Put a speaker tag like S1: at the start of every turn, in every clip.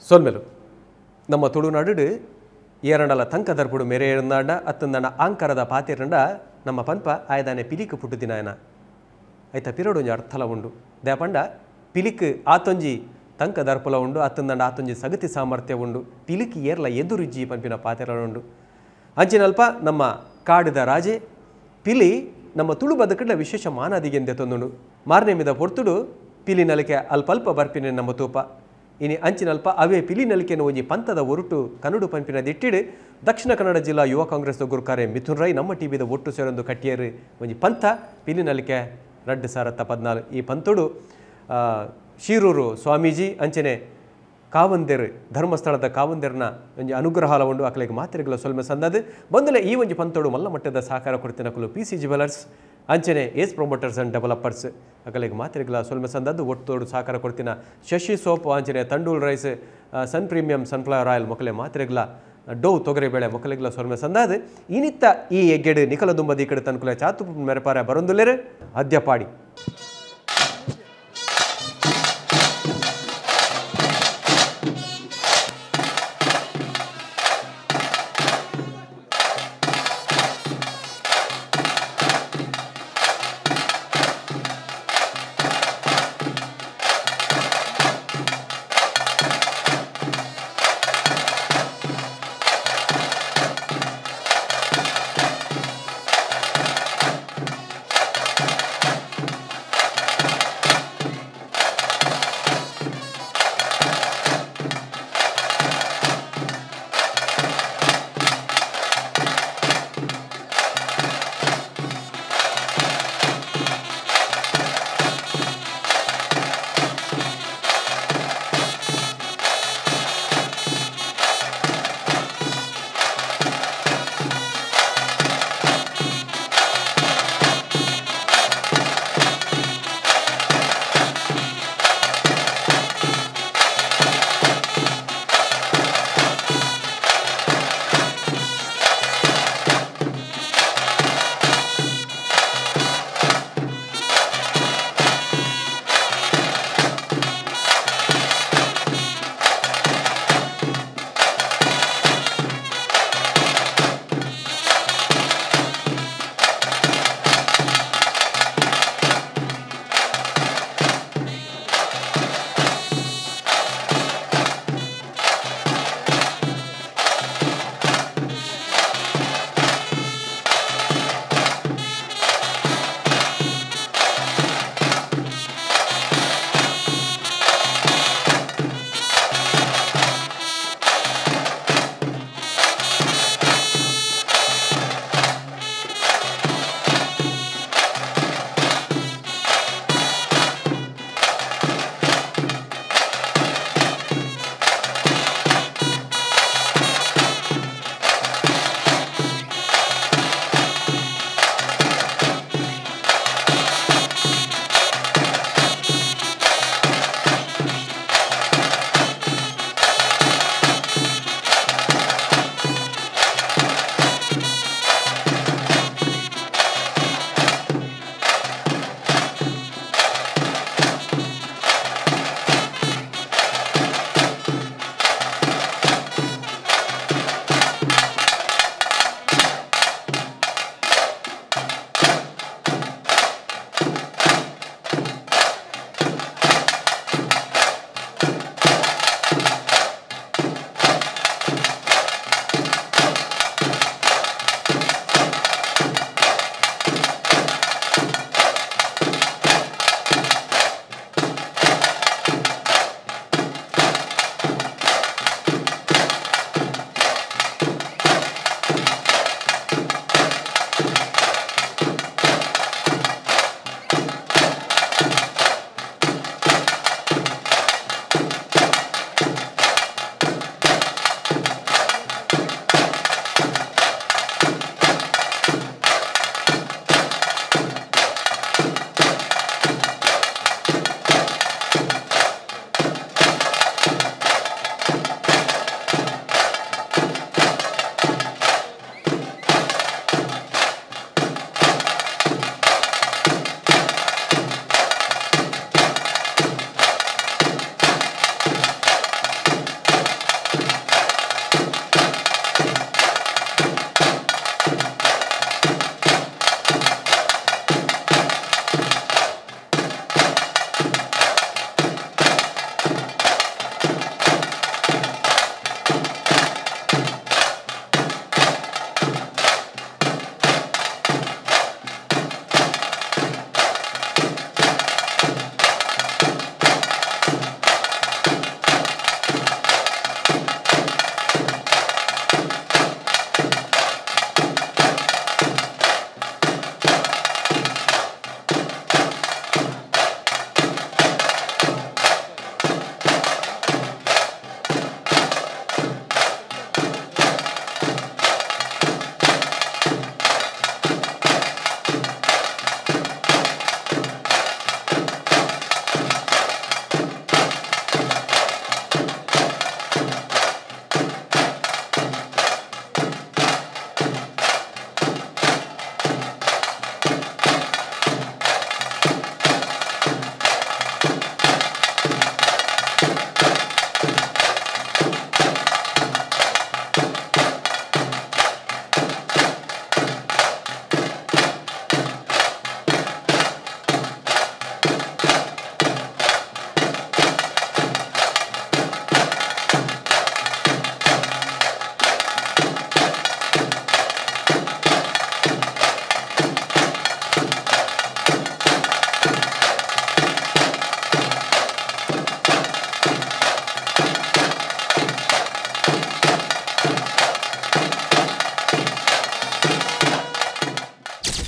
S1: ಸೊಲ್ಮೆಲು ನಮ್ಮ ತುಳುನಾಡು ಏರಂಡಲ ತಂಕ ದರ್ಪುಡು ಮೇರೆ ಏರಂದಾಂಡ ಅತ್ತಂದಣ ಆಂಕರದ ಪಾತಿರಂಡ ನಮ್ಮ ಪನ್ಪ ಆಯದಾನೆ ಪಿಲಿಕ್ ಪುಟ್ಟುದಿನಾಯನ ಐತ ಪಿರಡು ಒಂಜಿ ಅರ್ಥಲ ಉಂಡು ದೇಪಂಡ ಪಿಲಿಕ್ ಆತೊಂಜಿ ತಂಕ ದರ್ಪುಲ ಉಂಡು ಅತ್ತಂದಂಡ ಆತೊಂಜಿ ಸಗತಿ ಸಾಮರ್ಥ್ಯ ಉಂಡು ಪಿಲಿಕ್ ಏರ್ಲ ಎದುರುಜ್ಜಿ ಪನ್ಪಿನ ಪಾತೆರ ಉಂಡು ಅಂಚಿನಲ್ಪ ನಮ್ಮ ಕಾಡಿದ ರಾಜೆ ಪಿಲಿ ನಮ್ಮ ತುಳು ಬದುಕಡ ವಿಶೇಷ ಮಾನಾದಿಗೆಂದೆ ತೊಂದುಂಡು ಮಾರನೇಮಿದ ಪೊರ್ತುಡು ಪಿಲಿ ನಲಿಕೆ ಅಲ್ಪಲ್ಪ ಬರ್ಪಿನ ನಮ್ಮ ತೂಪ ಇನಿ ಅಂಚಿನಲ್ಪ ಅವೇ ಪಿಲಿ ನಲಿಕೆನ ಒಂಜಿ ಪಂತದ ಒರುಟು ಕನ್ನಡು ಪಂಪಿನ ದಿಟ್ಟಿಡು ದಕ್ಷಿಣ ಕನ್ನಡ ಜಿಲ್ಲಾ ಯುವ ಕಾಂಗ್ರೆಸ್ ಗುರುಕಾರೆ ಮಿಥುನ್ ರೈ ನಮ್ಮ ಟಿವಿದ ಒಟ್ಟು ಸೇರೊಂದು ಕಟ್ಟಿಯರು ಒಂಜಿ ಪಂಥ ಪಿಲಿ ನಲಿಕೆ 2014 ಈ ಪಂತುಡು ಶಿರೂರು ಸ್ವಾಮೀಜಿ ಅಂಚನೆ ಕಾವಂದೆರು ಧರ್ಮಸ್ಥಳದ ಕಾವಂದೆರ್ನ ಒಂಜಿ ಅನುಗ್ರಹ ಉಂಡು ಅಕಲೆಗೆ ಮಾತ್ರೆಗಳ ಸೊಲ್ಮೆ ಸಂದದು ಬಂದಲೆ ಈ ಒಂಜಿ ಪಂತೋಡು ಮಲ್ಲ ಮಟ್ಟದ ಸಹಕಾರ ಕೊಡ್ತಿನಕಲು ಪಿ ಸಿ ಜ್ಯುವೆಲರ್ಸ್ ಅಂಚನೆ ಏಸ್ ಪ್ರಮೋಟರ್ಸ್ ಆ್ಯಂಡ್ ಡೆವಲಪರ್ಸ್ ಅಕಲೆಗೆ ಮಾತ್ರೆಗಳ ಸೊಲ್ಮೆ ಸಂದದ್ದು ಒಟ್ಟೋಡು ಸಹಕಾರ ಕೊಡ್ತಿನ ಶಶಿ ಸೋಪ್ ಅಂಚನೆ Tandul rice Sun premium sunflower oil ಮೊಕಲೆ ಮಾತ್ರೆಗಳ ಡೋವ್ ತೊಗರಿಬೇಳೆ ಮೊಕಲೆಗಳ ಸೊಲ್ಮೆ ಸಂದಾದು ಇನಿತ್ತ ಈ ಎಗ್ಗೆಡು ನಿಕಲ ದುಂಬದಿ ಕಡೆ ತನ್ಕುಲೆ ಚಾತು ಮೆರಪಾರ ಬರೊಂದುಲ್ಲೇರು ಅದ್ಯಪಾಡಿ.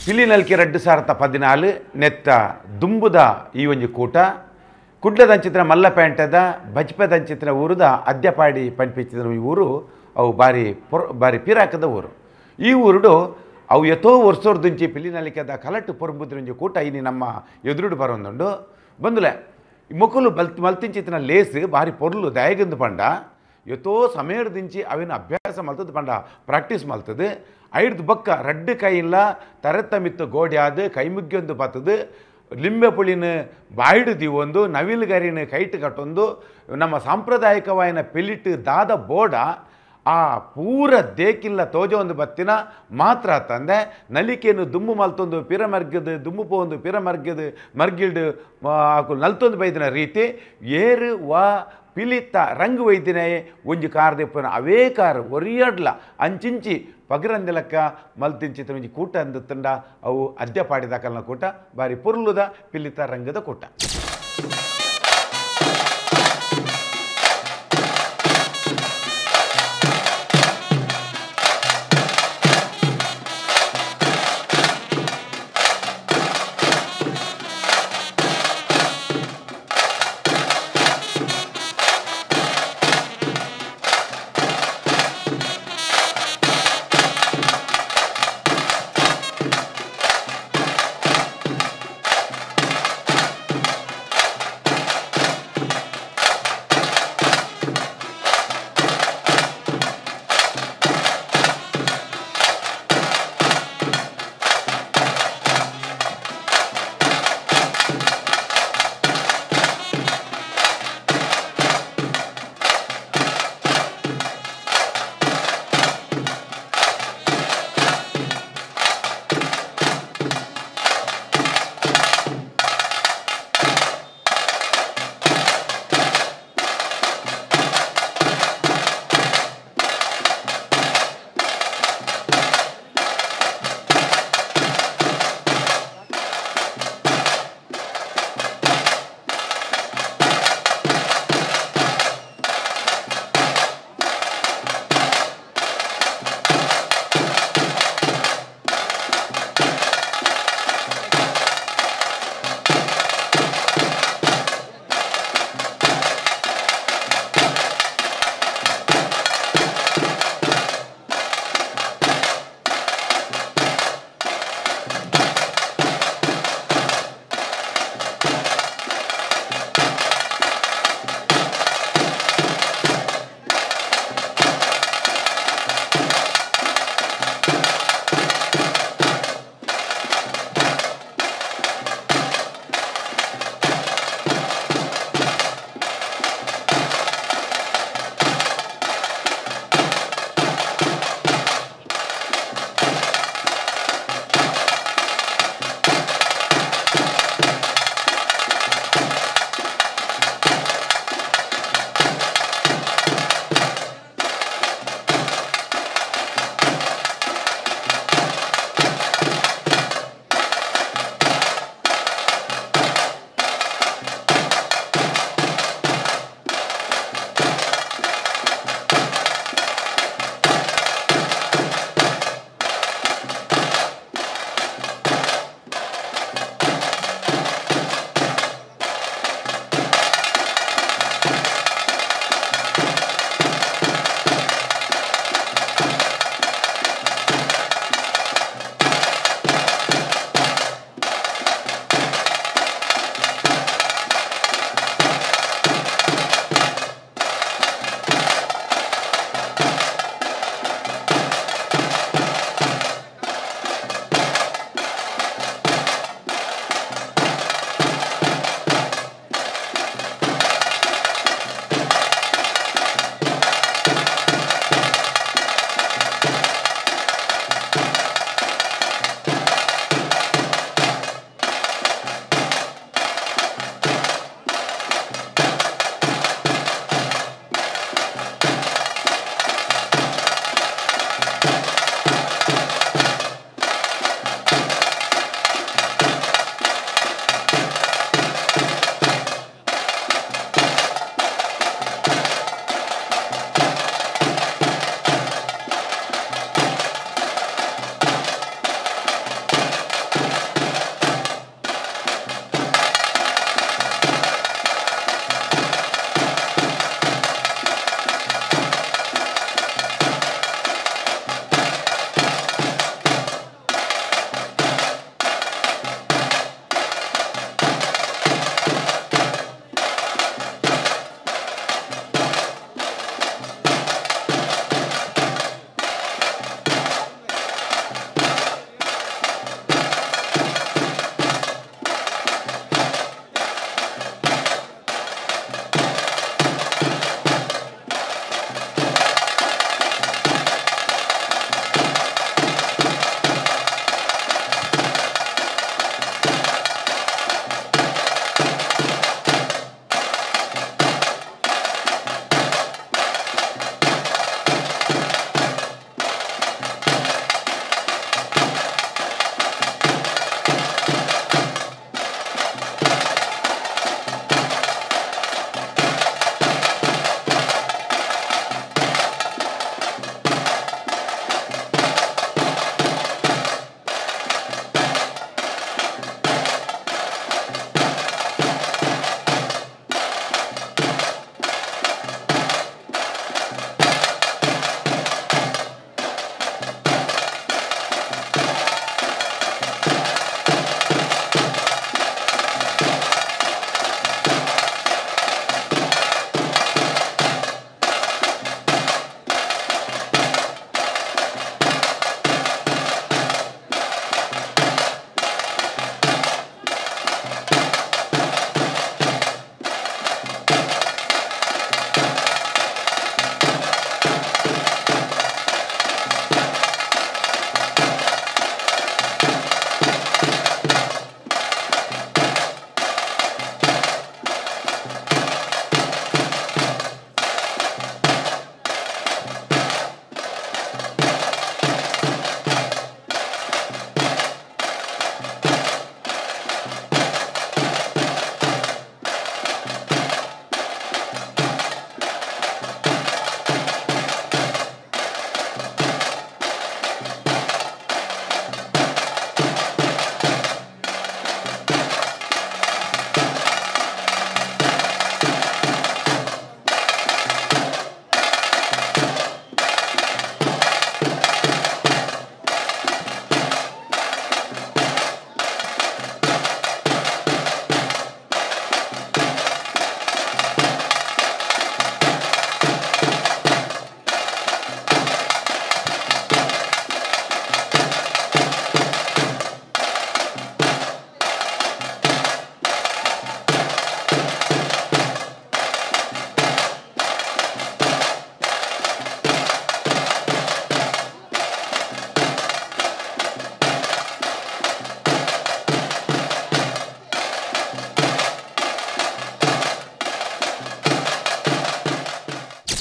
S2: ಪಿಲಿನಲ್ಕೆ 2014 ನೆತ್ತ ದುಂಬುದ ಈ ಒಂಜಿ ಕೂಟ ಕುಡ್ಲದಂಚಿತ್ರ ಮಲ್ಲಪೇಂಟೆದ ಬಜ್ಪೆದಂಚಿತ್ರ ಊರುದ ಅದ್ಯಪಾಡಿ ಪಂಪಿಚಿದ್ರ ಈ ಊರು ಅವು ಬಾರಿ ಬಾರಿ ಪಿರಾಕದ ಊರು. ಈ ಊರುಡು ಅವು ಎತೋ ವರ್ಷೋರ್ದುಂಚಿ ಪಿಲಿನಲಿಕೆದ ಕಲಟ್ಟು ಪೊರ್ಬುದ್ರಂಜಿ ಕೂಟ ಇನಿ ನಮ್ಮ ಎದುರುಡು ಬರೋಂದುಂಡು. ಬಂದುಲೆ ಮೊಕಲು ಬಲ್ ಮಲ್ತಿಂಚಿತ್ತಿನ ಲೇಸ್ ಬಾರಿ ಪೊರ್ಲು ದಯಗಂದು ಪಂಡ ಎತೋ ಸಮಯದಿಂಚಿ ಅವಿನ ಅಭ್ಯಾಸ ಮಲ್ತದ ಪಂಡ ಪ್ರಾಕ್ಟೀಸ್ ಮಲ್ತದೆ. ಐಡ್ದು ಬಕ್ಕ ರಡ್ಡು ಕೈಯಿಲ್ಲ ತರೆತ್ತ ಮಿತ್ತು ಗೋಡ್ಯಾದು ಕೈ ಮುಗ್ಯೊಂದು ಬತ್ತದು ಲಿಂಬೆ ಪುಳಿನ ಬಾಯಿಡು ದಿವೊಂದು ನವಿಲುಗರಿನ ಕೈಟು ಕಟ್ಟೊಂದು ನಮ್ಮ ಸಾಂಪ್ರದಾಯಿಕವಾಯಿನ ಪಿಲಿಟ್ಟು ದಾದ ಬೋಡ ಆ ಪೂರ ದೇಕಿಲ್ಲ ತೋಜೊಂದು ಬತ್ತಿನ ಮಾತ್ರ ತಂದೆ ನಲಿಕೆಯನ್ನು ದುಂಬು ಮಲ್ತೊಂದು ಪಿರಮರ್ಗದ ದುಂಬು ಪೋಂದು ಪಿರಮರ್ಗದ ಮರ್ಗಿಲ್ಡು ನಲ್ತೊಂದು ಬೈದಿನ ರೀತಿ ಏರು ವಾ ಪಿಲಿತ್ತ ರಂಗು ವೈದ್ಯನೇ ಒಂಜಿ ಕಾರ್ ದೆಪ್ಪನ ಅವೇ ಕಾರು ಒರಿಯಡ್ಲ ಅಂಚಿಂಚಿ ಪಗರಂದಿಲಕ್ಕ ಮಲ್ತಿಂಚಿತ ಒಂಜಿ ಕೂಟ ಅಂದ ಅವು ಅದ್ಯಪಾಡಿದ ಕಲ್ನ ಕೂಟ ಬಾರಿ ಪೊರ್ಲುದ ಪಿಲಿತ ರಂಗದ ಕೂಟ.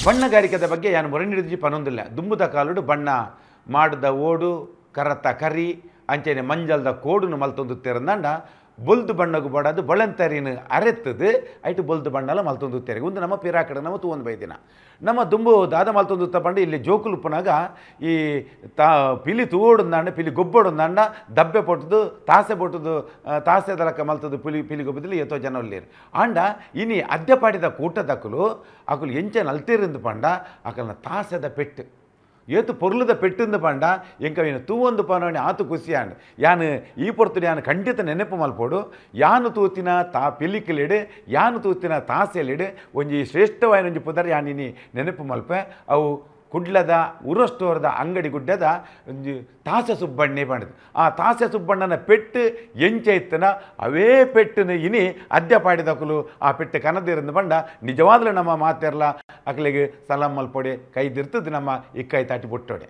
S2: ಬಣ್ಣಗಾರಿಕೆದ ಬಗ್ಗೆ ಯಾನು ಮೊರೆನಿಡಿಜಿ ಪನೊಂದಿಲ್ಲ. ದುಂಬುದ ಕಾಲುಡು ಬಣ್ಣ ಮಾಡದ ಓಡು ಕರತ ಕರಿ ಅಂಚೆನೆ ಮಂಜಲ್ದ ಕೋಡುನು ಮಲ್ತೊಂದು ತೆರಂದಾಂಡ ಬೊಲ್ದು ಬಣ್ಣಗು ಬಡದು ಬೊಳಂತರಿನ ಅರೆತ್ತದು ಐಟು ಬೊಲ್ದು ಬಣ್ಣಲ ಮಲ್ತೊಂದು ತೆರೆ ಒಂದು ನಮ್ಮ ಪಿರಾಕಡೆ ನಮ್ಮ ತೂವೊಂದು ಬೈದಿನ ನಮ್ಮ ದುಂಬು ದಾದ ಮಲ್ತೊಂದು ತಪ್ಪಂಡು ಇಲ್ಲಿ ಜೋಕುಲು ಉಪ್ಪುನಾಗ ಈ ತಾ ಪಿಲಿ ತೂವೋಡುಂದಾಂಡ ಪಿಲಿ ಗೊಬ್ಬೊಡುಂದಾಂಡ ದಬ್ಬೆ ಪೊಟ್ಟುದು ತಾಸೆ ಪೊಟ್ಟುದು ತಾಸೆ ದಲಕ ಮಲ್ತದು ಪಿಲಿ ಪಿಲಿ ಗೊಬ್ಬದಲ್ಲಿ ಏತೋ ಜನ ಉಳ್ಳೇರು. ಆಂಡ ಇನಿ ಅದ್ಯಪಾಡಿದ ಕೂಟದಕ್ಕಲು ಅಕುಲು ಎಂಚೆ ನಲ್ತೇರಿಂದು ಪಂಡ ಅಕಲ್ನ ತಾಸೆದ ಪೆಟ್ಟು ಏತು ಪೊರ್ಲುದ ಪೆಟ್ಟಿಂದ ಪಂಡ ಎಂಕವಿನ ತೂವೊಂದು ಪನವಣಿ ಆತು ಖುಷಿಯಾಂಡ್ ಯಾನು ಈ ಪೊರ್ತುಡು ಯಾನು ಖಂಡಿತ ನೆನಪು ಮಲ್ಪೋಡು ಯಾನು ತೂತಿನ ತಾ ಪಿಲಿಕಿಲಿಡು ಯಾನು ತೂತಿನ ತಾಸೆಲಿಡು ಒಂಜಿ ಶ್ರೇಷ್ಠವಾಯಿನ ಒಂಜಿ ಪುದರ್ ಯಾನು ಇನಿ ನೆನಪು ಮಲ್ಪೆ ಅವು ಕುಡ್ಲದ ಉರಸ್ಟೋರದ ಅಂಗಡಿ ಗುಡ್ಡದ ಒಂಜಿ ತಾಸೆ ಸುಬ್ಬಣ್ಣೆ ಪಂಡದು. ಆ ತಾಸೆ ಸುಬ್ಬಣ್ಣನ ಪೆಟ್ಟು ಎಂಚೆ ಇತ್ತನ ಅವೇ ಪೆಟ್ಟನ ಇನಿ ಅದ್ಯ ಪಾಡಿದಕುಲು ಆ ಪೆಟ್ಟು ಕನದಿರಂದು ಪಂಡ ನಿಜವಾಗ್ಲೂ ನಮ್ಮ ಮಾತೆರ್ಲ ಅಕ್ಲಿಗೆ ಸಲಾಂ ಮಲ್ಪೊಡೆ ಕೈದಿರ್ತದೆ ನಮ್ಮ ಇಕ್ಕೈ ತಾಟಿ ಬುಟ್ಟೊಡೆ.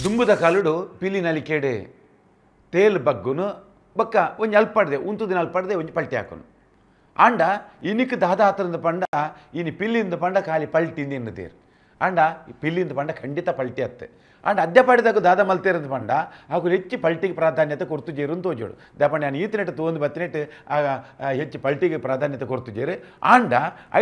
S2: ದುಂಬುದ ಕಾಲುಡು ಪಿಲಿ ನಲಿಕೆಡೆ ತೇಲ್ ಬಗ್ಗುನು ಬಕ್ಕ ಒಂಜಿ ಅಲ್ಪಾಡ್ದೆ ಉಂತು ದಿನ ಅಲ್ಪಾಡ್ದೆ ಒಂಜಿ ಪಲ್ಟಿ ಹಾಕನು ಆಂಡ ಇನಿಕ್ ದಾದ ಆತರಂದ ಪಂಡ ಇನಿ ಪಿಲ್ಲಿಂದ ಪಂಡ ಖಾಲಿ ಪಲ್ಟಿಂದ ಎನ್ನುತ್ತೇರು ಆಂಡ ಪಿಲ್ಲಿಂದ ಪಂಡ ಖಂಡಿತ ಪಲ್ಟಿ ಅತ್ತೆ ಆಂಡ ಅದ್ಯಪಾಡಿದಾಗ ದಾದ ಮಲ್ತೇರಂದ ಪಂಡ ಹಾಗೂ ಹೆಚ್ಚು ಪಲ್ಟಿಗೆ ಪ್ರಾಧಾನ್ಯತೆ ಕೊಡ್ತುಜೇರು ಅಂತ ತೋಜೋಡು ದಪಂಡ ನಾನು ಈತನೆಟ್ಟು ತೋಂದು ಬತ್ತಿನೆಟ್ಟು ಹೆಚ್ಚು ಪಲ್ಟಿಗೆ ಪ್ರಾಧಾನ್ಯತೆ ಕೊಡ್ತುಜೇರು ಆಂಡ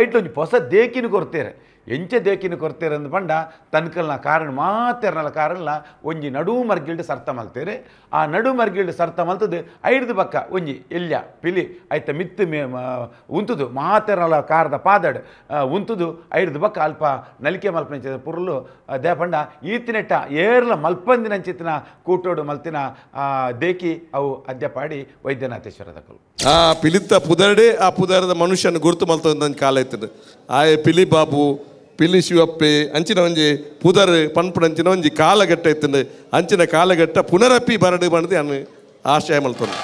S2: ಐಟ್ಲೊಂಜಿ ಹೊಸ ದೇಕಿನ ಕೊಡ್ತೇರೆ ಎಂಚೆ ದೇಕಿನ ಕೊಡ್ತೇರೆ ಅಂದ ಪಂಡ ತನ್ಕಲ್ನ ಕಾರಣ ಮಾತೆರ್ನಲ ಕಾರಣ ಒಂಜಿ ನಡು ಮರ್ಗಿಲ್ಡ್ ಸರ್ತ ಮಲ್ತೇರೆ ಆ ನಡು ಮರ್ಗಿಲ್ಡ್ ಸರ್ತ ಮಲ್ತದು ಐಡ್ದು ಪಕ್ಕ ಒಂಜಿ ಎಲ್ಯ ಪಿಲಿ ಐತ ಮಿತ್ತು ಮೇ ಉಂತುದು ಮಾತೆರ್ನಲ ಕಾರದ ಪಾದಡ್ ಉಂತುದು ಐಡ್ದು ಪಕ್ಕ ಅಲ್ಪ ನಲಿಕೆ ಮಲ್ಪನಂಚಿದ ಪುರ್ಲು ದೇಪಂಡ ಈತಿನೆಟ್ಟ ಏರ್ಲ ಮಲ್ಪಂದಿನಂಚಿತ್ತಿನ ಕೂಟೋಡು ಮಲ್ತಿನ ದೇಕಿ ಅವು ಅದ್ಯಪಾಡಿ ವೈದ್ಯನಾಥೇಶ್ವರದಕಲು.
S3: ಆ ಪಿಲಿತ್ತ ಪುದರ್ಡೆ ಆ ಪುದರದ ಮನುಷ್ಯನ ಗುರುತು ಮಲ್ತೊಂದು ಕಾಲ ಇತ್ತದು ಆಯೆ ಪಿಲಿ ಬಾಬು ಪಿಲಿ ಶಿವಪ್ಪೆ ಅಂಚಿನ ಒಂಜಿ ಪುದರ್ ಪನ್ಪುನಂಚಿನ ಒಂಜಿ ಕಾಲಘಟ್ಟ ಇತ್ತಂಡು ಅಂಚಿನ ಕಾಲಘಟ್ಟ ಪುನರಪಿ ಬರಡು ಬಂದು ಅನ್ನು ಆಶಯ ಮಲ್ತೊಂದು.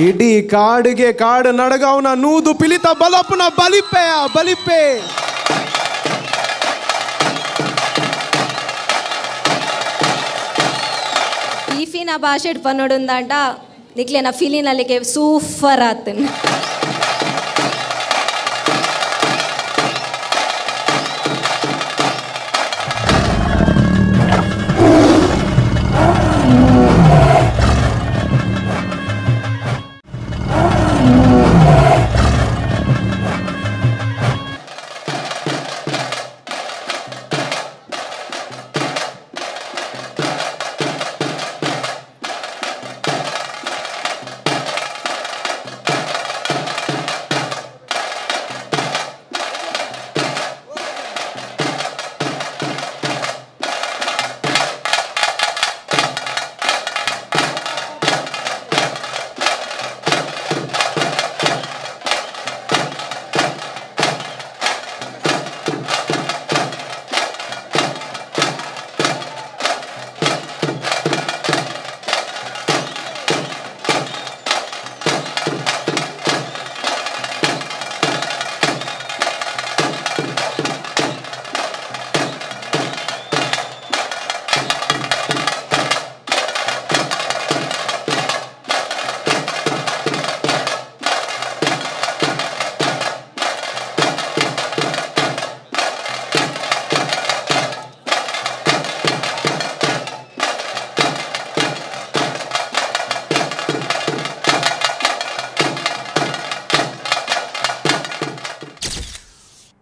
S4: ಇಡೀ ಕಾಡಿಗೆ ಕಾಡು ನಡಗವನ ನೂದು ಪಿಲಿತ ಬಲಪುನ ಬಲಿಪೆ ಬಲಿಪೆ
S5: ಈಫಿನ ಭಾಷೆ ಪನ್ನೊಡುಂದಾಂಡ ನಿಕ್ಲೇನ ಫೀಲಿನಲ್ಲಿಗೆ ಸೂಫರ್ ಆತನ್.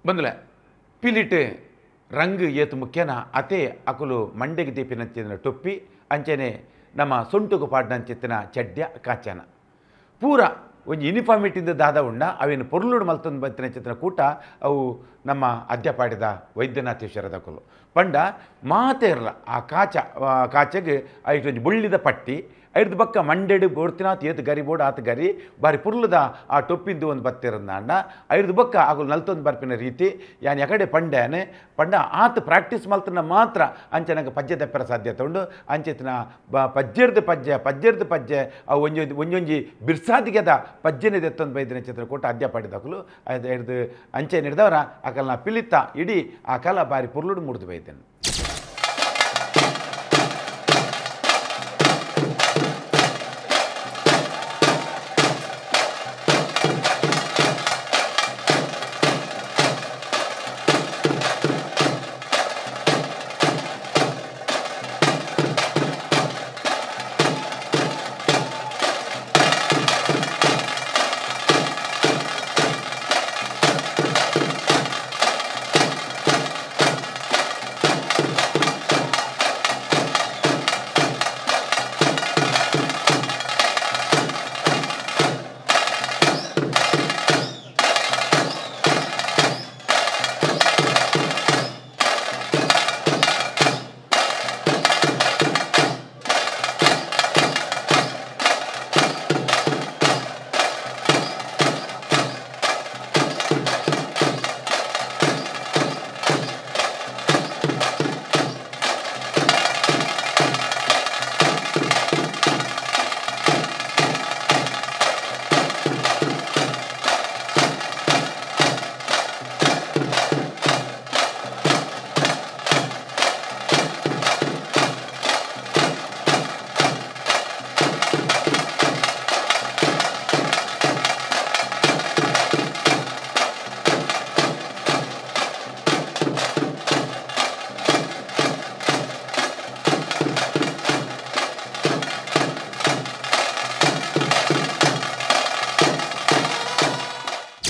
S2: ಬಂದಲೆ ಪಿಲಿಟ್ ರಂಗ್ ಏತು ಮುಖ್ಯನ ಅತೆ ಅಕುಲು ಮಂಡೆಗೆ ದೀಪಿನಂಚಿನ ಟೊಪ್ಪಿ ಅಂಚನೆ ನಮ್ಮ ಸೊಂಟುಗು ಪಾಡ್ನಂಚಿತ್ತಿನ ಚಡ್ಯ ಕಾಚನ ಪೂರ ಒಂಜಿ ಯೂನಿಫಾರ್ಮಿಟಿಂದ ದಾದ ಉಂಡ ಅವೇನು ಪೊರ್ಲುಡು ಮಲ್ತೊಂದು ಬತ್ತಿನ ಚಿತ್ರ ಕೂಟ ಅವು ನಮ್ಮ ಅದ್ಯಪಾಡಿದ ವೈದ್ಯನಾಥೇಶ್ವರದ ಕುಲು ಪಂಡ ಮಾತೇರ್ಲ ಆ ಕಾಚ ಕಾಚೆಗೆ ಐಟ್ ಒಂಜಿ ಬುಳ್ಳಿದ ಪಟ್ಟಿ ಐದು ಬಕ್ಕ ಮಂಡೆಡು ಬೋಡ್ತಿನಾತ್ ಏತು ಗರಿ ಬೋಡು ಆತ ಗರಿ ಬಾರಿ ಪುರ್ಲದ ಆ ಟೊಪ್ಪಿಂದು ಒಂದು ಬತ್ತಿರಂದಾಂಡ ಐದು ಬಕ್ಕ ಅಗುಲು ನಲ್ತೊಂದು ಬರ್ಪಿನ ರೀತಿ ಯಾನ್ ಎಕಡೆ ಪಂಡ್ಯಾನೆ ಪಂಡ ಆತ ಪ್ರಾಕ್ಟೀಸ್ ಮಲ್ತನ ಮಾತ್ರ ಅಂಚೆ ನಂಗೆ ಪಜ್ಜೆ ದಪ್ಪರ ಸಾಧ್ಯತೆ ಉಂಡು ಅಂಚೆತಿನ ಪಜ್ಜೆರ್ದು ಪಜ್ಜೆ ಪಜ್ಜೆರ್ದು ಪಜ್ಜೆ ಅವು ಒಂಜೊಂಜಿ ಒಂಜೊಂಜಿ ಬಿರ್ಸಾದಿಗೆದ ಪಜ್ಜೆನೆ ದೆತ್ತೊಂದು ಬೈದಿನ ಚಿತ್ರಕೂಟ ಅದ್ಯ ಪಾಡಿದಕಲು ಹಿಡ್ದು ಅಂಚೆ ಹಿಡ್ದವರ ಅಕಲ್ನ ಪಿಲಿತ ಇಡೀ ಆ ಕಾಲ ಬಾರಿ ಪುರ್ಲುಡು ಮುಡಿದು ಬೈದೇನೆ.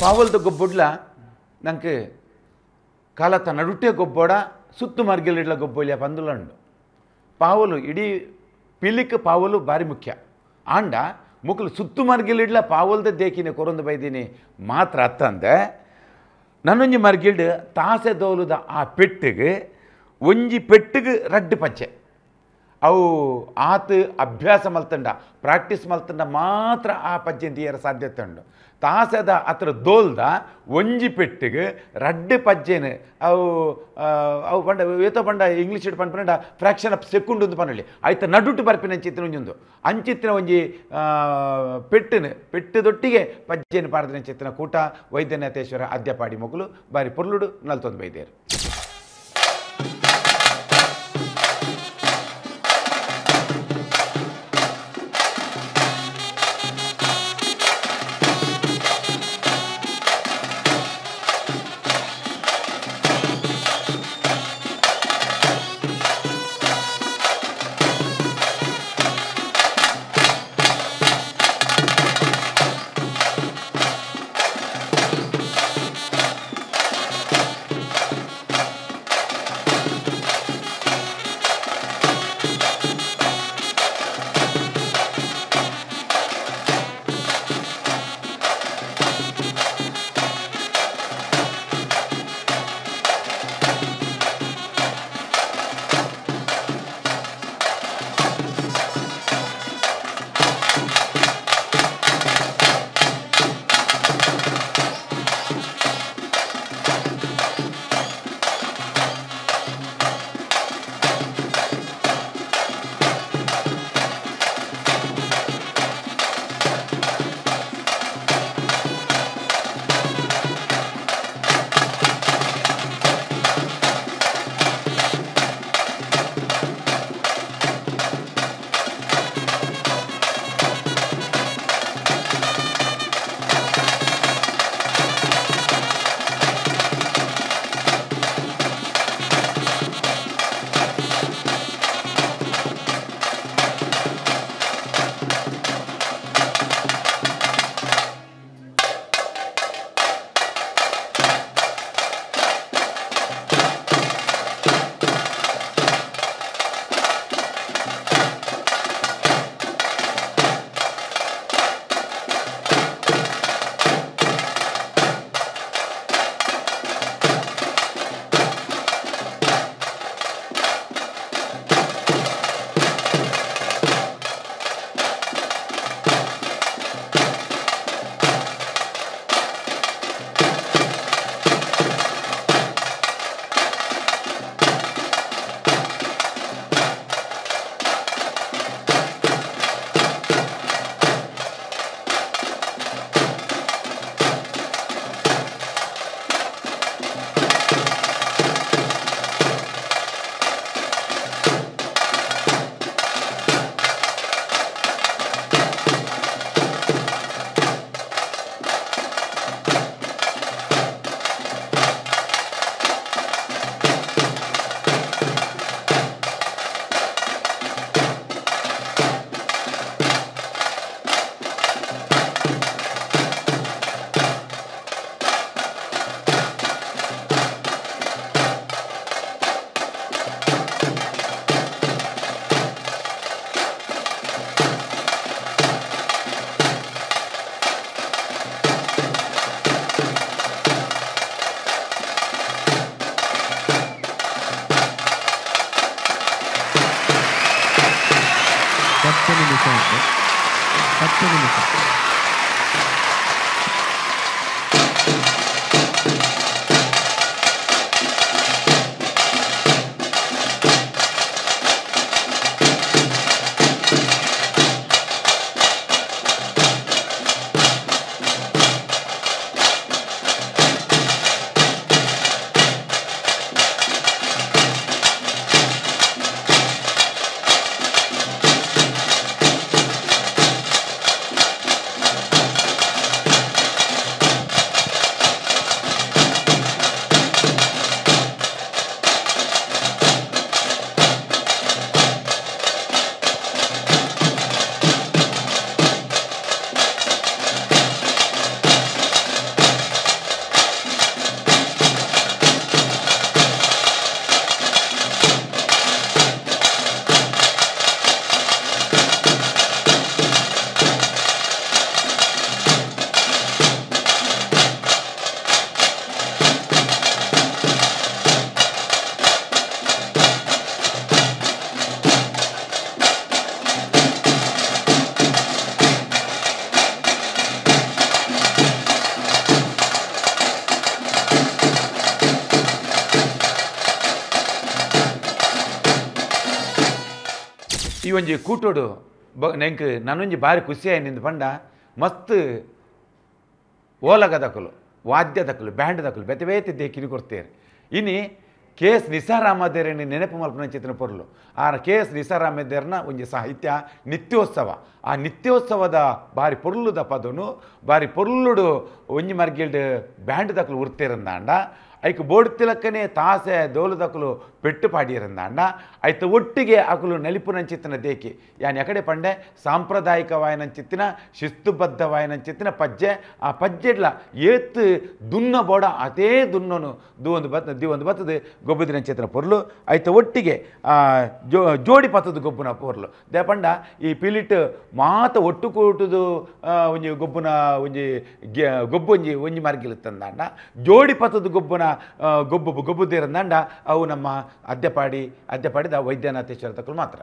S2: ಪಾವಲ್ದ ಗೊಬ್ಬೊಡ್ಲ ನಂಗೆ ಕಾಲತ್ತ ನಡುಟೆ ಗೊಬ್ಬೋಡ ಸುತ್ತು ಮಾರ್ಗೆಲಿಡ್ಲ ಗೊಬ್ಬೊಲಿಯ ಪಂದುಲಂಡು ಪಾವಲು ಇಡೀ ಪಿಲಿಕ್ ಪಾವಲು ಭಾರಿ ಮುಖ್ಯ ಆಂಡ ಮುಕ್ಕಲು ಸುತ್ತು ಮಾರ್ಗೆಲಿಡ್ಲ ಪಾವಲ್ದ ದೇಕಿನ ಕೊರೊಂದು ಬೈದೀನಿ ಮಾತ್ರ ಅತ್ತಂದೆ ನನ್ನೊಂಜಿ ಮರ್ಗಿಲ್ಡ್ ತಾಸೆ ದೋಲುದ ಆ ಪೆಟ್ಟಿಗೆ ಒಂಜಿ ಪೆಟ್ಟಿಗೆ ರಡ್ಡು ಪಚ್ಚೆ ಅವು ಆತ ಅಭ್ಯಾಸ ಮಲ್ತಂಡ ಪ್ರಾಕ್ಟೀಸ್ ಮಲ್ತಂಡ ಮಾತ್ರ ಆ ಪಜ್ಜೆ ತೀಯರ ಸಾಧ್ಯತೆ ಉಂಡು. ತಾಸೆದ ಅತ್ರ ದೋಲ್ದ ಒಂಜಿ ಪೆಟ್ಟಿಗೆ ರಡ್ಡು ಪಜ್ಜೆನು ಅವು ಅವು ಪಂಡ ಏತೋ ಪಂಡ ಇಂಗ್ಲೀಷ್ ಪಂಡ ಪಂಡ ಫ್ರಾಕ್ಷನ್ ಆಫ್ ಸೆಕೆಂಡ್ ಒಂದು ಪನ್ನೊಳ್ಳಿ ಆಯ್ತ ನಡುಟು ಬರ್ಪಿನ ಅಂಚಿತ್ತಿನ ಒಂಜೊಂದು ಅಂಚಿತ್ತಿನ ಒಂಜಿ ಪೆಟ್ಟಿನ ಪೆಟ್ಟುದೊಟ್ಟಿಗೆ ಪಜ್ಜೆನು ಪಾಡ್ದಿನ ಅಂಚಿತ್ತಿನ ಕೂಟ ವೈದ್ಯನಾಥೇಶ್ವರ ಅದ್ಯಪಾಡಿ ಮೊಗಲು ಬಾರಿ ಪೊರ್ಲುಡು ನಲ್ತೊಂದು ಬೈದೇರು.
S4: ನಿಮಿಷ ಉಂಟು, 10 ನಿಮಿಷ.
S2: ಈ ಒಂಜಿ ಕೂಟೋಡು ನೆಂಕ್ ನಾನೊಂಜಿ ಬಾರಿ ಖುಷಿಯಾಯಿ ನಿಂದು ಪಂಡ ಮಸ್ತ್ ಓಲಗದಕಲು ವಾದ್ಯದಕಲು ಬ್ಯಾಂಡ್ ದಕಲು ಬೇತೆ ಬೇತೆ ದೇಕಿರಿ ಕೊಡ್ತೇವೆ. ಇನಿ ಕೆ ಎಸ್ ನಿಸಾರ್ ಅಹಮದೇರని ನೆನಪು ಮಲ್ಪುನ ಚಿತ್ರ ಪೊರ್ಲು. ಆ ಕೆ ಎಸ್ ನಿಸಾರ್ ಅಹಮದೇರ್ನ ಒಂಜಿ ಸಾಹಿತ್ಯ ನಿತ್ಯೋತ್ಸವ, ಆ ನಿತ್ಯೋತ್ಸವದ ಬಾರಿ ಪೊರ್ಲುದ ಪದನು ಬಾರಿ ಪೊರ್ಲುಡು ಒಂಜಿ ಮರ್ಗಿಲ್ಡ್ ಬ್ಯಾಂಡ್ ದಕಲು ಉರ್ತಿರಂದಾಂಡ ಐಕ್ ಬೋಡ್ತಿಲಕ್ಕನೆ ತಾಸೆ ದೋಲುದಕಲು ಪೆಟ್ಟು ಪಾಡಿರಂದಾಂಡ ಐತ ಒಟ್ಟಿಗೆ ಅಕಲು ನಲಿಪುನಂಚಿತ್ತಿನ ದೇಕಿ ಯಾನ್ ಎಕಡೆ ಪಂಡೆ ಸಾಂಪ್ರದಾಯಿಕವಾಯನಂಚಿತ್ತಿನ ಶಿಸ್ತುಬದ್ಧವಾಯನಂಚಿತ್ತಿನ ಪಜ್ಜೆ ಆ ಪಜ್ಜೆಡ್ಲ ಏತ್ ದುನ್ನ ಬೋಡ ಅದೇ ದುನ್ನನು ದೂವೊಂದು ಬತ್ ದಿವೊಂದು ಬತ್ತದು ಗೊಬ್ಬುದಿನಂಚಿತ್ತಿನ ಪೊರ್ಲು ಐತ ಒಟ್ಟಿಗೆ ಜೋಡಿ ಪತ್ತದು ಗೊಬ್ಬುನ ಪೊರ್ಲು. ದೇಪಂಡ ಈ ಪಿಲಿಟ್ ಮಾತ ಒಟ್ಟು ಕೂಟುದು ಒಂಜಿ ಗೊಬ್ಬುನ ಒಂಜಿ ಗೊಬ್ಬು ಒಂಜಿ ಒಂಜಿ ಮಾರ್ಗಿಲತ್ತಂದಾಂಡ ಜೋಡಿ ಪತ್ತದು ಗೊಬ್ಬುನ ಗೊಬ್ಬು ಗೊಬ್ಬುದಿರಂದಾಂಡ ಅವು ನಮ್ಮ ಅದ್ಯಪಾಡಿ ಅದ್ಯಪಾಡಿದ ವೈದ್ಯನಾಥೇಶ್ವರ ತಕ್ಕಲು ಮಾತ್ರ.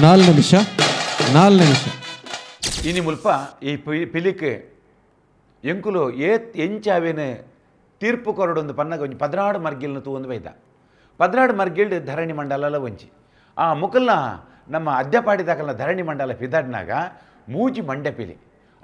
S4: 4 ನಿಮಿಷ 4 ನಿಮಿಷ.
S2: ಇನಿ ಮುಲ್ಪ ಈ ಪಿಲಿಕ್ ಎಂಕುಲು ಏತ್ ಎಂಚಾವೇನೆ ತೀರ್ಪು ಕೊರಡೊಂದು ಪನ್ನಗ ಒಂಜಿ 16 ಮರ್ಗಿಲ್ನ ತೂವೊಂದು ಬೈದ 16 ಮರ್ಗಿಲ್ಡ್ ಧರಣಿ ಮಂಡಲಲ ಒಂಜಿ ಆ ಮುಕಲ್ನ ನಮ್ಮ ಅದ್ಯಪಾಡಿದಾಕಲ್ನ ಧರಣಿ ಮಂಡಲ ಪಿದಾಡ್ನಾಗ ಮೂಜಿ ಮಂಡೆ ಪಿಲಿ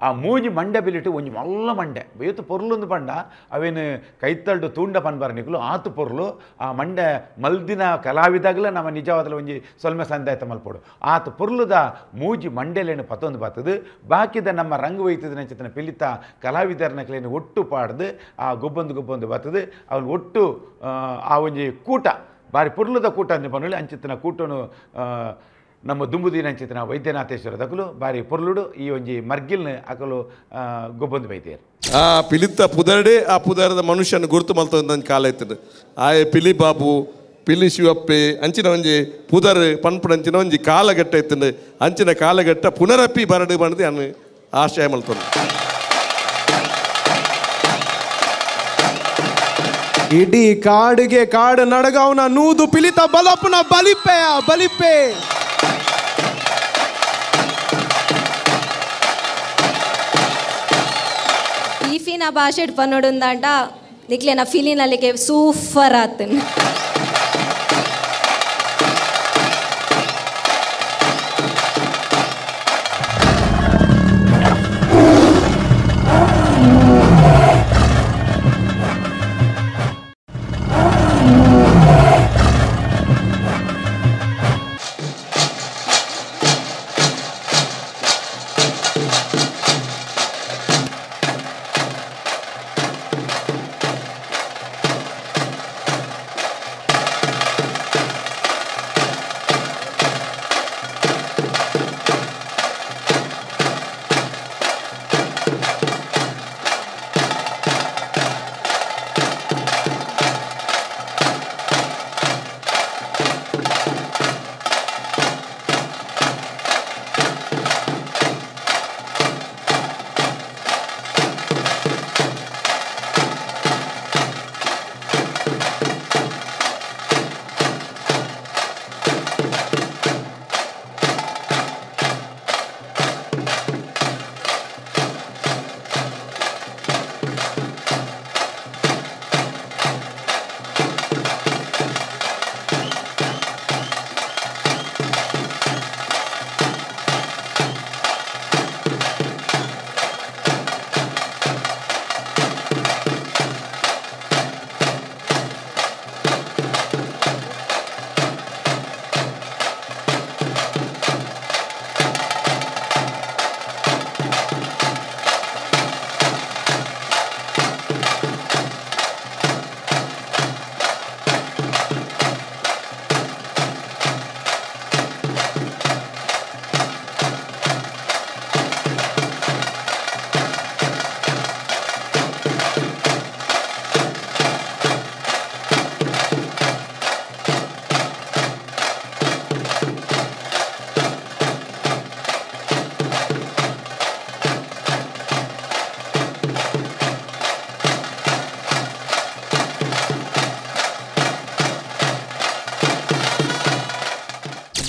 S2: ಆ ಮೂಜಿ ಮಂಡೆ ಪಿಲಿಟ್ಟು ಒಂಜಿ ಮಲ್ಲ ಮಂಡೆ ಏತು ಪೊರ್ಲೊಂದು ಪಂಡ ಅವೇನು ಕೈತಲ್ಡು ತೂಂಡ ಪನ್ಬಾರ ನಿಕುಲು ಆತು ಪೊರ್ಲು ಆ ಮಂಡೆ ಮಲ್ದಿನ ಕಲಾವಿದಾಗಲೇ ನಮ್ಮ ನಿಜವಾದಲ ಒಂಜಿ ಸೊಲ್ಮೆ ಸಂದಾಯತ ಮಲ್ಪೋಡು ಆತು ಪೊರ್ಲುದ ಮೂಜಿ ಮಂಡೆಲೇನು ಪತ್ತೊಂದು ಬರ್ತದೆ ಬಾಕಿದ ನಮ್ಮ ರಂಗು ಒಯ್ತದ ಚಿತ್ತನ ಪಿಲಿತ ಕಲಾವಿದರನಕಲೇನು ಒಟ್ಟು ಪಾಡ್ದು ಆ ಗೊಬ್ಬೊಂದು ಗೊಬ್ಬೊಂದು ಬರ್ತದೆ ಅವನು ಒಟ್ಟು ಆ ಒಂಜಿ ಕೂಟ ಬಾರಿ ಪೊರ್ಲುದ ಕೂಟ ಅಂದು ಪನ್ನುಲಿ ಅಂಚಿತ್ತನ ಕೂಟನು ನಮ್ಮ ದುಂಬುದಿನ ಅಂಚಿತನ ವೈದ್ಯನಾಥೇಶ್ವರ ದಕಲು ಬಾರಿ ಪೊರ್ಲುಡು ಈ ಒಂಜಿ ಮರ್ಗಿಲ್ನ ಅಕಲು ಗೊಬ್ಬೊಂದು ಬೈತೇರು.
S3: ಆ ಪಿಲಿತ ಪುದರ್ಡೆ ಆ ಪುದರದ ಮನುಷ್ಯನ ಗುರುತು ಮಲ್ತೊಂದು ಕಾಲ ಇತ್ತದು. ಆಯೆ ಪಿಲಿ ಬಾಬು ಪಿಲಿ ಶಿವಪ್ಪೆ ಅಂಚಿನ ಒಂಜಿ ಪುದರ್ ಪನ್ಪುನಂಚಿನ ಒಂಜಿ ಕಾಲಘಟ್ಟ ಇತ್ತಂಡು. ಅಂಚಿನ ಕಾಲಘಟ್ಟ ಪುನರಪಿ ಬರಡು ಬಂದು ಅನ್ನು ಆಶಯ ಮಲ್ತೊಂದು.
S4: ಇಡೀ ಕಾಡಿಗೆ ಕಾಡು ನಡಗವನ ನೂದು ಪಿಲಿತ ಬಲಪುನ ಬಲಿಪೆಯ ಬಲಿಪೆ.
S5: ಈಫಿನ ಭಾಷೆಡ್ ಪನ್ನೊಡುಂದಾಂಡ ನಿಕ್ಲೆನ ಫಿಲಿನಲ್ಲಿಗೆ ಸೂಪರ್ ಆತನ್.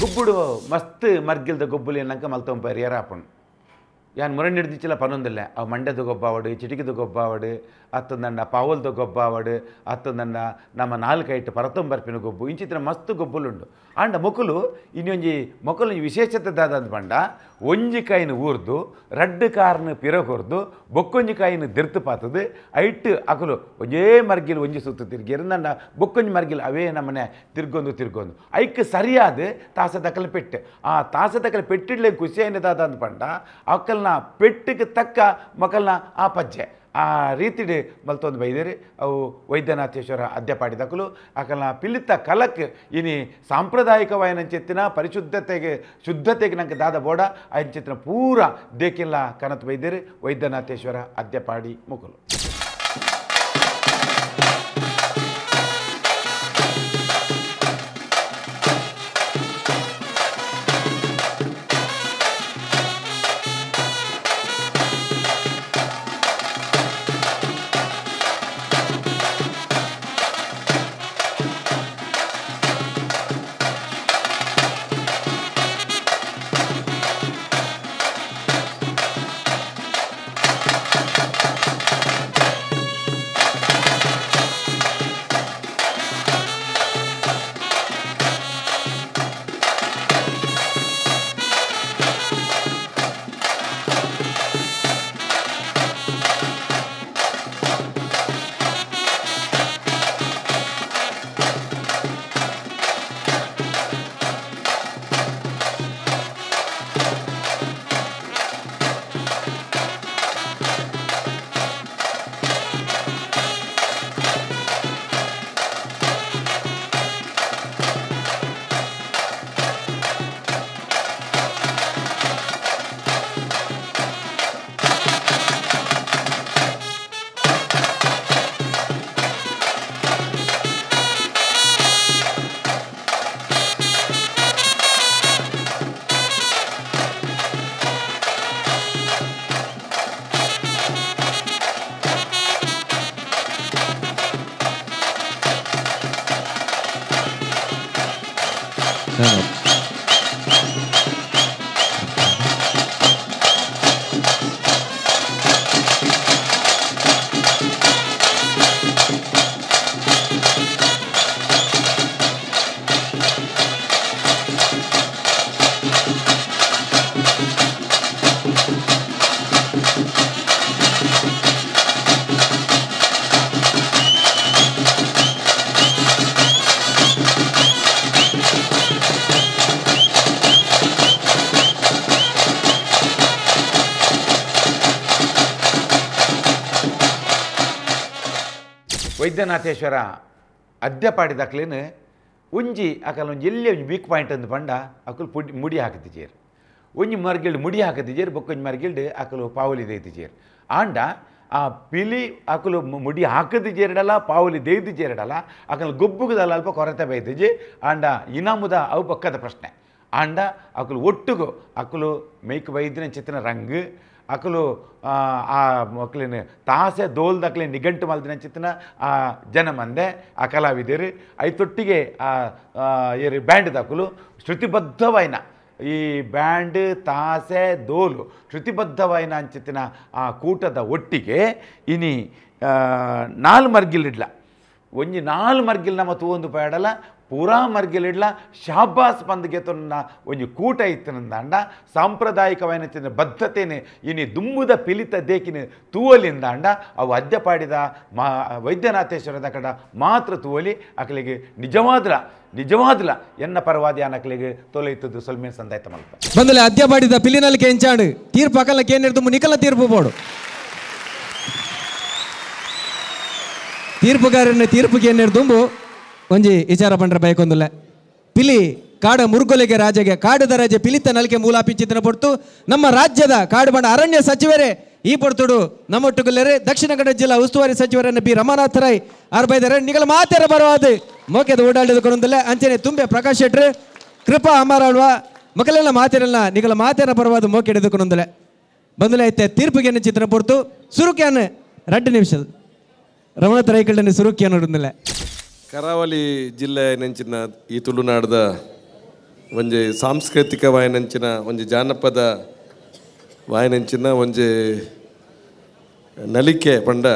S2: ಗೊಬ್ಬುಡು ಮಸ್ತ್ ಮರ್ಗಿಲ್ದ ಗೊಬ್ಬುಲಿ ಅನ್ನಂಕ ಮಲ್ತೊಂಪಾರು ಏರಾಪಣ್ ಯಾನ್ ಮುರಣ್ಣ ಹಿಡ್ದಿಚ್ಚಿಲ್ಲ ಪನೊಂದಿಲ್ಲ ಅವು ಮಂಡ್ಯದ ಗೊಬ್ಬಾವಡು ಚಿಟಿಕಿದ ಗೊಬ್ಬಾವಡು ಅತ್ತಂದಂಡ ಪಾವಲ್ದ ಗೊಬ್ಬಾವಡು ಅತ್ತಂದಂಡ ನಮ್ಮ ನಾಲ್ಕೈಟ್ ಪರತೊಂಬರ್ಪಿನ ಗೊಬ್ಬು ಇಂಚಿತ್ರ ಮಸ್ತ್ ಗೊಬ್ಬುಲುಂಡು. ಆಂಡ ಮೊಕಲು ಇನ್ನೊಂಜಿ ಮೊಕಲು ವಿಶೇಷತೆ ದಾದಂತ ಪಂಡ ಒಂಜಿ ಕಾಯಿನ ಊರ್ದು ರಡ್ಡು ಕಾರ್ನ ಪಿರ ಕೊರ್ದು ಬೊಕ್ಕೊಂಜಿ ಕಾಯಿನ ದಿರ್ತು ಪಾತದು ಐಟ್ ಅಕಲು ಒಂಜೇ ಮರ್ಗಿಲ್ ಒಂಜಿ ಸುತ್ತು ತಿರ್ಗಿ ಇರಂದಂಡ ಬೊಕ್ಕೊಂಜಿ ಮರ್ಗಿಲ್ ಅವೇ ನಮ್ಮನೆ ತಿರ್ಗೊಂದು ತಿರ್ಗೊಂದು ಐಕ್ ಸರಿಯಾದ ತಾಸದಕಲ ಪೆಟ್ಟು ಆ ತಾಸದಕಲ ಪೆಟ್ಟಿಡ್ಲೆ ಖುಷಿ అయిన ದಾದಂತ ಪಂಡ ಅಕ್ಕಲ್ನ ಪೆಟ್ಟಿಗೆ ತಕ್ಕ ಮಕ್ಕಳನ್ನ ಆ ಪಜ್ಜೆ ಆ ರೀತಿಡೆ ಮಲ್ತೊಂದು ಬೈದೇರಿ ಅವು ವೈದ್ಯನಾಥೇಶ್ವರ ಅದ್ಯಪಾಡಿದಕಲು ಅಕಲ್ನ ಪಿಲಿತ ಕಲಕ್ ಇನಿ ಸಾಂಪ್ರದಾಯಿಕವಾಯಿನ ಚೆತ್ತಿನ ಪರಿಶುದ್ಧತೆಗೆ ಶುದ್ಧತೆಗೆ ನಂಗೆ ದಾದ ಬೋಡ ಐನ ಚಿತ್ರ ಪೂರ ದೇಕಿಲ್ಲ ಕನತ್ ಬೈದೇರಿ ವೈದ್ಯನಾಥೇಶ್ವರ ಅದ್ಯಪಾಡಿ ಮುಕುಲು. Vaidyanatheshwara ಅದ್ಯಪಾಡಿದ ಅಕ್ಲೇನು ಒಂಜಿ ಅಕಲ್ ಒಂಜಿ ಎಲ್ಲಿ ಒಂಜಿ ವೀಕ್ ಪಾಯಿಂಟ್ ಅಂದು ಪಂಡ ಅಕುಲು ಪುಡಿ ಮುಡಿ ಹಾಕುತ್ತಿಜೇರು ಒಂಜಿ ಮರ್ಗಿಲ್ಡ್ ಮುಡಿ ಹಾಕುತ್ತಿಜೇರು ಬೊಕ್ಕೊಂಜಿ ಮರ್ಗಿಲ್ಡ್ ಅಕಲು ಪಾವಲಿ ದೇಯ್ತಿಜೇರು ಆಂಡ ಆ ಪಿಲಿ ಅಕಲು ಮುಡಿ ಹಾಕದಿಜೇರಡಲ್ಲ ಪಾವಲಿ ದೇಯ್ದಿಜೇರಡಲ್ಲ ಅಕಲು ಗೊಬ್ಬುಗದಲ್ಲ ಅಲ್ಪ ಕೊರತೆ ಬೈದಿಜಿ ಆಂಡ ಇನಾಮುದ ಅವು ಪಕ್ಕದ ಪ್ರಶ್ನೆ ಆಂಡ ಅಕಲು ಒಟ್ಟುಗು ಅಕಲು ಮೇಯ್ಕ್ ಬೈದಿನ ಚಿತ್ತಿನ ರಂಗು ಅಕಲು ಆ ಮಕ್ಕಳಿನ ತಾಸೆ ದೋಲ್ದಕ್ಲೆ ನಿಘಂಟು ಮಲ್ದಿನ ಚಿತ್ತಿನ ಆ ಜನ ಮಂದೆ ಆ ಕಲಾವಿದರು ಐತೊಟ್ಟಿಗೆ ಆ ಏರು ಬ್ಯಾಂಡ್ ದಾಕುಲು ಶ್ರುತಿಬದ್ಧವಾಯಿನ ಈ ಬ್ಯಾಂಡ್ ತಾಸೆ ದೋಲು ಶ್ರುತಿಬದ್ಧವಾಯಿನ ಅಂಚಿತ್ತಿನ ಆ ಕೂಟದ ಒಟ್ಟಿಗೆ ಇನಿ ನಾಲ್ ಮರ್ಗಿಲಿಡ್ಲ ಒಂಜಿ ನಾಲ್ ಮರ್ಗಿಲ್ ನಮ್ಮ ತೂವೊಂದು ಪೇಡಲ ಪೂರಾ ಮರ್ಗಿಲಿಡ್ಲ ಶಾಬಾಸ್ ಬಂದ್ಗೆ ತೊನ್ನ ಒಂಜಿ ಕೂಟ ಇತ್ತಿನಂದಾಂಡ ಸಾಂಪ್ರದಾಯಿಕವಾಯಿನ ಬದ್ಧತೆನೆ ಇನಿ ದುಂಬುದ ಪಿಲಿತ ದೇಕಿನ ತೂವಲಿಂದಾಂಡ ಅವು ಅದ್ಯಪಾಡಿದ ಮಾ ವೈದ್ಯನಾಥೇಶ್ವರದ ಕಡ ಮಾತ್ರ ತೂವಲಿ ಅಕಲಿಗೆ ನಿಜವಾದ್ಲ ನಿಜವಾದ್ಲ ಎನ್ನ ಪರವಾದಿ ಅನಕಲಿಗೆ ತೊಲೆಯುತ್ತದ್ದು ಸೊಲ್ಮೆ ಸಂದಾಯ್ತ ಮಲ್ಪ
S6: ಬಂದಲೆ ಅದ್ಯಪಾಡಿದ ಪಿಲಿನಲ್ಲಿಗೆ ಎಂಚಾಡು ತೀರ್ಪು ಅಕಲ ಕೇನಿರ್ದು ನಿಕಲ ತೀರ್ಪು ಬೋಡು ತೀರ್ಪುಗಾರನ ತೀರ್ಪುಗೆ ದುಂಬು ಒಂಜಿ ವಿಚಾರ ಪಂಡ್ರೆ ಬಯಕೊಂದುಲ್ಲ ಪಿಲಿ ಕಾಡ ಮುರುಗೊಲೆಗೆ ರಾಜಗೆ ಕಾಡದ ರಾಜ ಪಿಲಿತ ನಲಿಕೆ ಮೂಲಾಪಿಂಚಿತನ ಪೊರ್ತು ನಮ್ಮ ರಾಜ್ಯದ ಕಾಡು ಬಣ್ಣ ಅರಣ್ಯ ಸಚಿವರೇ ಈ ಪೊರ್ತುಡು ನಮ್ಮೊಟ್ಟುಗುಲ್ಲರೆ ದಕ್ಷಿಣ ಕನ್ನಡ ಜಿಲ್ಲಾ ಉಸ್ತುವಾರಿ ಸಚಿವರನ್ನು ಬಿ ರಮಾನಾಥ ರೈ ಆರ್ಬೈದರೆ ನಿಗಲ ಮಾತೆರ ಬರವಾದ ಮೋಕೆದ ಓಡಾಡಿದ ಕೊರೊಂದಿಲ್ಲ ಅಂಚನೆ ತುಂಬೆ ಪ್ರಕಾಶ್ ಶೆಟ್ರು ಕೃಪಾ ಅಮರಾಳ್ವ ಮಕ್ಕಳೆಲ್ಲ ಮಾತೆರಲ್ಲ ನಿಗಲ ಮಾತೆರ ಬರವಾದ ಮೋಕೆ ಹಿಡಿದುಕೊಂಡೊಂದಿಲ್ಲ ಬಂದಲೆ ಐತೆ ತೀರ್ಪುಗೆ ಚಿತ್ರ ಪೊರ್ತು ಸುರುಕ್ಯಾನ 2 ನಿಮಿಷ ರಮಣಾಥ ರೈಕಲ್ಡನೆ ಸುರುಕ್ಯಾನ ನೋಡಿಲ್ಲ.
S3: ಕರಾವಳಿ ಜಿಲ್ಲೆ ನೆಂಚಿನ ಈ ತುಳುನಾಡದ ಒಂಜಿ ಸಾಂಸ್ಕೃತಿಕ ವಾಯನಂಚಿನ ಒಂಜಿ ಜಾನಪದ ವಾಯನಂಚಿನ ಒಂಜಿ ನಲಿಕೆ ಪಂಡ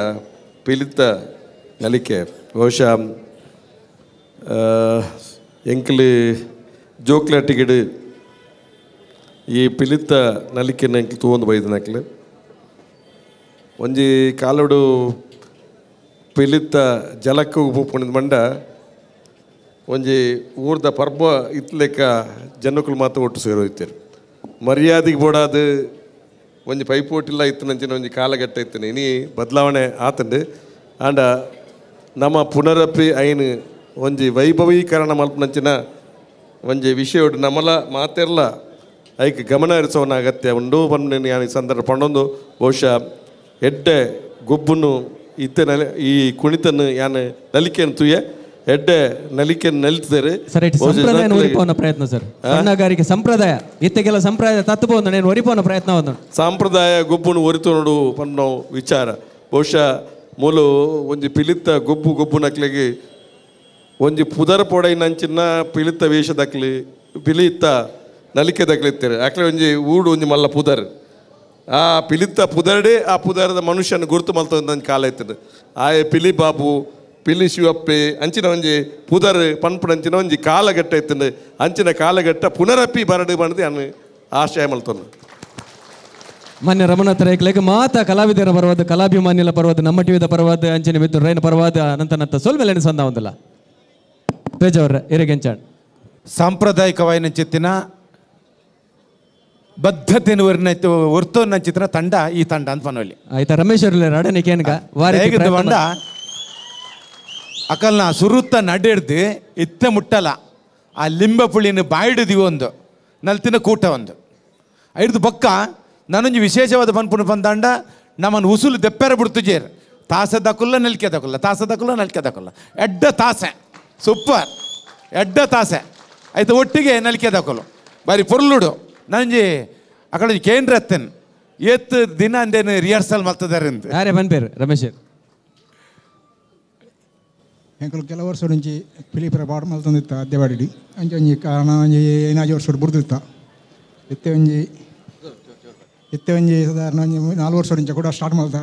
S3: ಪಿಲಿತ ನಲಿಕೆ ಬಹುಶಃ ಎಂಕ್ಲಿ ಜೋಕ್ಲಟಿಗಿಡು ಈ ಪಿಲಿತ ನಲಿಕೆನ ಎಂಕ್ಲಿ ತೂವೊಂದು ಬೈದನಕ್ಲು ಒಂಜಿ ಕಾಲೋಡು ಪಿಲಿತ ಜಲಕ್ಕೆ ಉಪ್ಪುಣಿದ ಮಂಡ ಒಂಜಿ ಊರ್ದ ಪರ್ಬ ಇತ್ಲೆಕ್ಕ ಜನಕ್ಕಳು ಮಾತ್ರ ಒಟ್ಟು ಸೇರೋಯ್ತಾರೆ ಮರ್ಯಾದೆಗೆ ಬೋಡಾದ ಒಂಜಿ ಪೈಪೋಟಿಲ್ಲ ಇತ್ತನಂಚಿನ ಒಂಜಿ ಕಾಲಘಟ್ಟ ಇತ್ತನೆ ಇನಿ ಬದಲಾವಣೆ ಆತಂಡು ಆಂಡ ನಮ್ಮ ಪುನರಪಿ ಐನು ಒಂಜಿ ವೈಭವೀಕರಣ ಮಲ್ಪನಂಚಿನ ಒಂಜಿ ವಿಷಯ ನಮ್ಮಲ ಮಾತೆರ್ಲ ಐಕ್ ಗಮನ ಹರಿಸೋನ ಅಗತ್ಯ ಉಂಡು ಬಂದು ನಾನು ಈ ಸಂದರ್ಭ ಪಂಡೊಂದು ಬಹುಶಃ ಎಡ್ಡೆ ಗೊಬ್ಬನ್ನು ಇತ್ತೆ ನಲಿ ಈ ಕುಣಿತನ್ನು ಯಾನು ನಲಿಕೆಯನ್ನು ತುಯ್ಯ ಎಡ್ಡೆ ನಲಿಕೆಯನ್ನು ನಲಿತಿದ್ದಾರೆ.
S6: ಸಂಪ್ರದಾಯ ಒರಿಪೋನ ಪ್ರಯತ್ನ ಸರ್, ಸಣ್ಣಗಾರಿಕೆ ಸಂಪ್ರದಾಯ ಇತ್ತೆಗೆಲ್ಲ ಸಂಪ್ರದಾಯ ತತ್ವವನ್ನು నేను ಒರಿಪೋನ ಪ್ರಯತ್ನ ಒಂದು
S3: ಸಾಂಪ್ರದಾಯ ಗೊಬ್ಬನ್ನು ಒರಿತು ನೋಡು ಪನ್ನೋ ವಿಚಾರ ಬಹುಶಃ ಮೂಲು ಒಂಜಿ ಪಿಲಿತ ಗೊಬ್ಬು ಗೊಬ್ಬು ನಕ್ಲಿಗೆ ಒಂಜಿ ಪುದರ್ ಪೊಡೈನಂಚಿನ ಪಿಲಿತ ವೇಷದಕ್ಲಿ ಪಿಲಿತ ನಲಿಕೆ ದಕ್ಲಿತ್ತಾರೆ ಆಕ್ಲೆ ಒಂಜಿ ಊಡು ಒಂಜಿ ಮಲ್ಲ ಪುದರ್ ಆ ಪಿಲಿತ ಪುದರ್ಡೆ ಆ ಪುದರದ ಮನುಷ್ಯನ ಗುರುತು ಮಲ್ತೊಂದು ಕಾಲ ಇತ್ತದ ಆಯೆ ಪಿಲಿ ಬಾಬು ಪಿಲಿ ಶಿವಪ್ಪೆ ಅಂಚಿನ ಒಂಜಿ ಪುದರ್ ಪನ್ಪುಡಂಚಿನ ಒಂಜಿ ಕಾಲಘಟ್ಟ ಇತ್ತಂದು ಅಂಚಿನ ಕಾಲಘಟ್ಟ ಪುನರಪಿ ಬರಡು ಬಂದು ಅನ್ನು ಆಶಯ ಮಲ್ತೊಂದು.
S6: ಮಾನ್ಯ ರಮಣಾಥ ರೈಕ್ಲೇಗ ಮಾತಾ ಕಲಾವಿದರ ಪರವಾದ ಕಲಾಭಿಮಾನಿಗಳ ಪರವಾದ ನಮ್ಮ ಟಿವಿದ ಪರವಾದ ಅಂಚಿನ ಮಿತ್ರ ರೈನ ಪರವಾದ ಅನಂತನಂತ ಸೊಲ್ಮೆಲೆ ಸಂದ ಒಂದಲ್ಲ ಬೇಜವರ ಇರಗೆಂಚಾಣ್
S2: ಸಾಂಪ್ರದಾಯಿಕವಾಯಿನ ಚಿತ್ತಿನ ಬದ್ಧತೆಯನ್ನು ಒರ್ತೋನ ಚಿತ್ರ ತಂಡ ಈ ತಂಡ ಅಂತ ಪನೋಲಿ
S6: ಆಯ್ತಾ ರಮೇಶ್ ಅಡನೆ
S2: ಬಂಡ ಅಕಲ್ನ ಸುರುತ್ತ ನಡಿಡ್ದು ಇತ್ತ ಮುಟ್ಟಲ ಆ ಲಿಂಬ ಪುಳಿನ ಬಾಯಿಡಿದೀವಿ ಒಂದು ನಲ್ತಿನ ಕೂಟ ಒಂದು ಐದು ಬಕ್ಕ ನಾನೊಂದು ವಿಶೇಷವಾದ ಪನ್ಪುಣ ಬಂದಾಂಡ ನಮ್ಮನ್ನು ಉಸುಲು ದೆಪ್ಪೆರ ಬಿಡ್ತು ಜೇರ್ ತಾಸೆ ದಕುಲ್ಲ ನಲಿಕೆ ದಕುಲ್ಲ ತಾಸೆ ದಕುಲ್ಲ ನಲಿಕೆ ದಕುಲ್ಲ ಎಡ್ಡ ತಾಸೆ ಸೂಪರ್ ಎಡ್ಡ ತಾಸೆ ಆಯ್ತು ಒಟ್ಟಿಗೆ ನಲಿಕೆ ದಕುಲು ಬಾರಿ ಪೊರ್ಲುಡು ನಂಜಿ ಅಕಡೆ ಕೇಂದ್ರ ಎತ್ತೇನು ಏತ್ ದಿನ ಅಂದೇನು ರಿಹರ್ಸಲ್ ಮಾಡ್ತಿದ್ದಾರೆ ಅಂತ
S6: ಯಾರೇ ಬನ್ಪೇರು ರಮೇಶ್.
S7: ಎಂಕಲು ಕೆಲವು ವರ್ಷ ಒಂಜಿ ಪಿಲಿಪುರ ಪಾಡ ಮಲ್ತೊಂದಿತ್ತ ಅದ್ಯವಾಡಿಡ್ ಅಂಚ ಒಂಜಿ ಕಾರಣ ಒಂಜಿ ಐನಾಜಿ ವರ್ಷ ಬುಡ್ದಿತ್ತ ಇತ್ತೆ ಒಂಜಿ ಇತ್ತೆ ಒಂಜಿ ಸಾಧಾರಣ ಒಂಜಿ 4 ವರ್ಷ ಇಂಚ ಕೂಡ ಸ್ಟಾರ್ಟ್ ಮಲ್ತ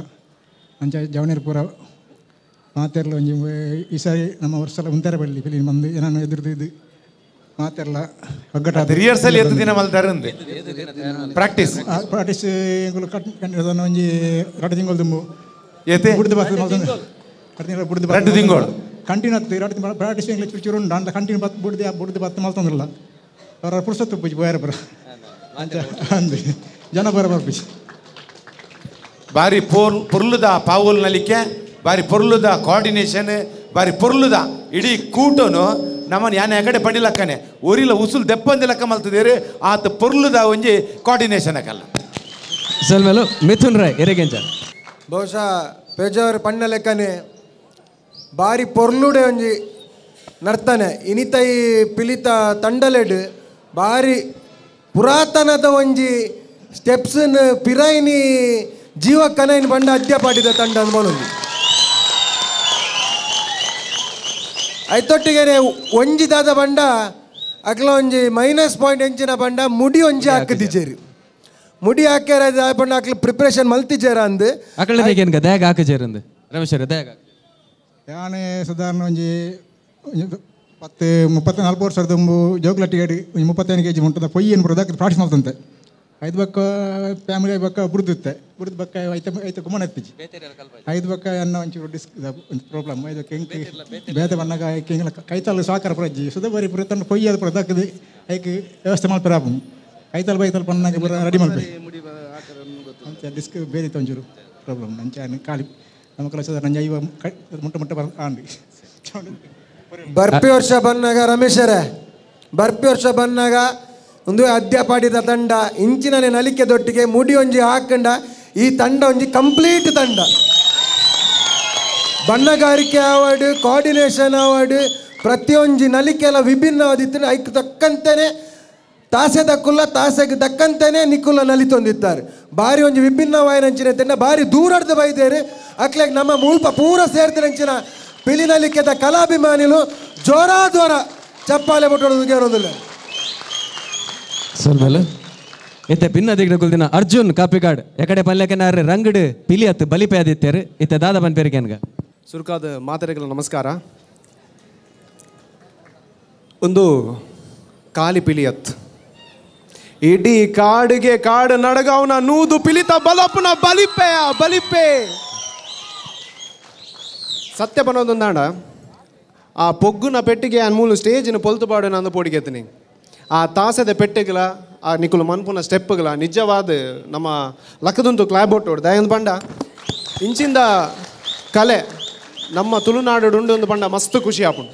S7: ಅಂಚ ಜವನೇರ್ ಪೂರ ಮಾತೆರ್ಲ ಒಂಜಿ ಈ ಸಾರಿ ನಮ್ಮ ವರ್ಷಲ ಉಂತಾರೆ ಬರಲಿ ಫಿಲಿ ಬಂದು ಏನನ್ನು ಎದುರ್ದು ಇದು ಮಾತೆರ್ಲ ಒಗ್ಗಟ್ಟಾದ
S2: ರಿಹರ್ಸಲ್ ಎತ್ತು ದಿನ ಮಲ್ತಾರಂದೆ ಪ್ರಾಕ್ಟೀಸ್
S7: ಪ್ರಾಕ್ಟೀಸ್ ಎಂಕುಲು ಕಟ್ ಒಂಜಿ 2 ತಿಂಗಳು ದುಂಬು
S2: ಏತೆ
S7: ಬುಡ್ದು ಬರ್ತದೆ ಮಲ್ತೊಂದು ಬುಡ್ದು
S2: 2 ತಿಂಗಳು
S7: ಕಂಟಿನ್ಯೂ ಆಗ್ತದೆ 2 ತಿಂಗಳು ಪ್ರಾಕ್ಟೀಸ್ ಎಂಗ್ಲ ಚೂರು ಚೂರು ಉಂಟು ಅಂಡ ಕಂಟಿನ್ಯೂ ಬುಡ್ದು ಬುಡ್ದು ಬತ್ತು ಮಲ್ತೊಂದ್ರಲ್ಲ ಅವರ ಪುರುಸತ್ತು ಪೂಜೆ ಬೋಯರ ಪುರ ಅಂಚ ಅಂದು ಜನ ಬರ ಬರ್ಪಿಸಿ
S2: ಬಾರಿ ಪೊರ್ಲುದ ಪಾವುಲ್ ನಲಿಕೆ ಬಾರಿ ಪೊರ್ಲುದ ಕೋಆರ್ಡಿನೇಷನ್ ಬಾರಿ ಪೊರ್ಲುದ ಇಡೀ ಕೂಟನು ನಮ್ಮನ್ನು ಯಾನೆ ಕಡೆ ಪಡಿಲಕ್ಕನೆ ಒರಿಲ ಉಸುಲು ದೆಪ್ಪಂದಿ ಲೆಕ್ಕ ಮಲ್ತದೇರು ಆತ ಪೊರ್ಲುದ ಒಂಜಿ ಕೋಆರ್ಡಿನೇಷನ್ ಅಕಲ್ಲ
S6: ಸಲ್ಮೇಲು ಮಿಥುನ್ ರಾಯ್ ಎರೆಗೆಂಚ
S8: ಬಹುಶಃ ಪೇಜಾವರ ಪಣ್ಣ ಲೆಕ್ಕನೆ ಬಾರಿ ಪೊರ್ಲುಡೆ ಒಂಜಿ ನರ್ತನೆ ಇನಿತ ಈ ಪಿಲಿತ ತಂಡಲೆಡ್ ಬಾರಿ ಪುರಾತನದ ಒಂಜಿ ಸ್ಟೆಪ್ಸ್ನ ಪಿರೈನಿ ಜೀವ ಕನೈನ್ ಬಂಡ ಅದ್ಯಪಾಟಿದ ತಂಡ ಅನ್ಬೋನೊಂದು ಐತೊಟ್ಟಿಗೆ ಒಂಜಿದಾದ ಬಂಡ ಅಕ್ಲ ಒಂಜಿ ಮೈನಸ್ ಪಾಯಿಂಟ್ ಎಂಚಿನ ಬಂಡ ಮುಡಿ ಒಂಜಿ ಹಾಕದಿಜೇರಿ ಮುಡಿ ಹಾಕ್ಯಾರ ಬಂಡ ಅಕ್ಲ ಪ್ರಿಪ್ರೇಷನ್ ಮಲ್ತಿಜೇರ ಅಂದು
S6: ಅಕಳ ದೇಗ ಹಾಕಜೇರಂದು ರಮೇಶ್ವರ ದೇಗ
S7: ಯಾನೆ ಸಾಧಾರಣ ಒಂಜಿ 10 34 ವರ್ಷದ ದುಂಬು ಜೋಗ್ಲಟ್ಟಿಗೆ ಒಂಜಿ 35 ಕೆ ಜಿ ಉಂಟದ ಪೊಯ್ಯನ್ನು ಬರೋದಕ್ಕೆ ಪ್ರಾಕ್ಟೀಸ್ ಮಾಡ್ತಂತೆ ಐದು ಬಕ್ಕ ಫ್ಯಾಮಿಲಿ ಬಕ್ಕ ಬುಡ್ದುತ್ತೆ ಬುಡ್ದು ಬಕ್ಕ ಐತೆ ಐತೆ ಗುಮ್ಮನ ಎತ್ತಿಜಿ ಐದು ಬಕ್ಕ ಅನ್ನ ಒಂಚೂರು ಡಿಸ್ಕ್ ಒಂದು ಪ್ರಾಬ್ಲಮ್ ಐದು ಕೆಂಕಿ ಬೇತೆ ಬಣ್ಣಗ ಕೆಂಗಿನ ಕೈತಾಲು ಸಾಕಾರ ಪ್ರಜ್ಜಿ ಸುದ ಬರಿ ಪುರ ತನ್ನ ಪೊಯ್ಯದ ಪುರ ದಕ್ಕದು ಐಕ್ ವ್ಯವಸ್ಥೆ ಮಲ್ಪೆರ ಆಪುಂಡು ಕೈತಾಲು ಬೈತಾಲು ಪಣ್ಣಾಗ ಪೂರ ರೆಡಿ ಮಲ್ಪೆ ಅಂಚ ಡಿಸ್ಕ್ ಬೇರೆ ಒಂಚೂರು ಪ್ರಾಬ್ಲಮ್ ಅಂಚ ಖಾಲಿ ನಮ್ಮ ಕೆಲಸ ನಂಜ ಇವ ಮುಟ್ಟ ಮುಟ್ಟ ಬರ್ ಆಂಡಿ
S8: ಬರ್ಪಿ ವರ್ಷ ಬನ್ನಾಗ ರಮೇಶರೇ ಬರ್ಪಿ ವರ್ಷ ಬನ್ನಾಗ ಒಂದು ಅದ್ಯಪಾಟಿದ ತಂಡ ಇಂಚಿನನೆ ನಲಿಕೆ ದೊಟ್ಟಿಗೆ ಮುಡಿ ಒಂಜಿ ಹಾಕಂಡ ಈ ತಂಡ ಒಂಜಿ ಕಂಪ್ಲೀಟ್ ತಂಡ ಬಣ್ಣಗಾರಿಕೆ award coordination award ಪ್ರತಿಯೊಂಜಿ ನಲಿಕೆಲ್ಲ ವಿಭಿನ್ನವಾದಿತ್ತು ಐಕ್ ತಕ್ಕಂತೆನೆ ತಾಸೆ ದಕ್ಕುಲ್ಲ ತಾಸೆಗೆ ತಕ್ಕಂತೆನೆ ನಿಕ್ಕುಲ್ಲ ನಲಿತೊಂದಿತ್ತಾರೆ ಬಾರಿ ಒಂಜಿ ವಿಭಿನ್ನವಾಯಿನಂಚಿನ ತಂಡ ಬಾರಿ ದೂರಡ್ದು ಬೈದೇರು ಅಕ್ಲೆಗ್ ನಮ್ಮ ಮೂಲ್ಪ ಪೂರ ಸೇರ್ತಿನಂಚಿನ ಪಿಲಿ ನಲಿಕೆದ ಕಲಾಭಿಮಾನಿಲು ಜೋರ ಜೋರ ಚಪ್ಪಾಲೆ ಬಿಟ್ಟೋದು ಕೇಳೋದಿಲ್ಲ
S6: ಸೊಲ್ಮೇಲೆ ಇತ್ತೆ ಭಿನ್ನ ದಿಗ್ಡ ಕುಲ್ದಿನ ಅರ್ಜುನ್ ಕಾಪಿಕಾಡ್ ಎಕಡೆ ಪಲ್ಯಕನಾರ್ ರಂಗಡ್ ಪಿಲಿ ಅತ್ತು ಬಲಿಪೆ ಆದಿತ್ತೇರು ಇತ್ತೆ ದಾದ ಬನ್ಪೇರಿಕೆನ್ಗ
S4: ಸುರುಕಾದ ಮಾತೆರೆಗಳ ನಮಸ್ಕಾರ. ಒಂದು ಕಾಲಿ ಪಿಲಿಯತ್ ಇಡೀ ಕಾಡಿಗೆ ಕಾಡು ನಡಗವನ ನೂದು ಪಿಲಿತ ಬಲಪುನ ಬಲಿಪೆಯ ಬಲಿಪೆ ಸತ್ಯ ಬನ್ನೋದೊಂದಾಂಡ ಆ ಪೊಗ್ಗುನ ಪೆಟ್ಟಿಗೆ ಮೂಲು ಸ್ಟೇಜಿನ ಪೊಲ್ತು ಪಾಡು ನಂದು ಪೋಡಿಗೆತ್ತೀನಿ ಆ ತಾಸದ ಪೆಟ್ಟೆಗಳ ಆ ನಿಕುಲು ಮನ್ಪುನ ಸ್ಟೆಪ್ಗಳ ನಿಜವಾದ ನಮ್ಮ ಲಕ್ಕದಂತೂ ಕ್ಲಾಬೋಟ್ ದಯಂದು ಬಂಡ ಇಂಚಿಂದ ಕಲೆ ನಮ್ಮ ತುಳುನಾಡು ಉಂಡು ಬಂಡ ಮಸ್ತ್ ಖುಷಿ ಆಪುಂಡು.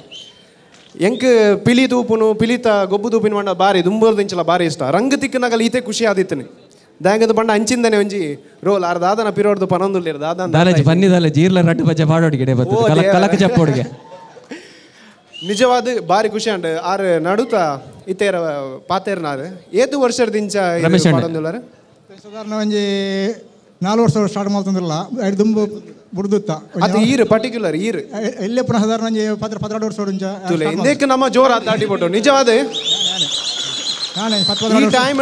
S4: ಎಂಕ್ ಪಿಲಿ ತೂಪುನು ಪಿಲಿತ ಗೊಬ್ಬು ತೂಪಿನ ಬಂಡ ಬಾರಿ ದುಂಬರ್ದಿಂಚಲ ಬಾರಿ ಇಷ್ಟ ರಂಗ ತಿಕ್ಕನಾಗಲ್ಲ ಈತೆ ಖುಷಿ ಆದಿತ್ತನೆ ದಾಯಂಗದ ಬಂಡ ಅಂಚಿಂದನೆ ಒಂಜಿ ರೋಲ್ ಆರ್ ದಾದನ ಪಿರೋಡ್ದು ಪನೊಂದುಲ್ಲೇರು ದಾದ
S6: ಬನ್ನಿ ದಾಲೆ ಜೀರ್ಲ ರಡ್ಡು ಬಜ್ಜೆ ಪಾಡೋಡಿಗೆ ಕಲಕ ಚಪ್ಪೋಡಿಗೆ
S4: ನಿಜವಾದ ಬಾರಿ ಖುಷಿ ಅಂಡ್ ಆರ್ ನಡುತ ಇತ್ತೇರ ಪಾತೇರ್ನಾರು ಏತು ವರ್ಷದಿಂಚ
S7: ಸಾಧಾರಣ ಒಂಜಿ 4 ವರ್ಷ ಸ್ಟಾರ್ಟ್ ಮಾಡ್ತಂದ್ರಲ್ಲ ಐದು ದುಂಬು ಬುಡ್ದುತ್ತ
S4: ಅದು ಈರು ಪರ್ಟಿಕ್ಯುಲರ್ ಈರು
S7: ಎಲ್ಲೇ ಪುನಃ ಸಾಧಾರಣ ಒಂಜಿ 12 ವರ್ಷ
S4: ಇಂದೇಕ ನಮ್ಮ ಜೋರ ದಾಟಿಬಿಟ್ಟು ನಿಜವಾದ ಈ ಟೈಮ್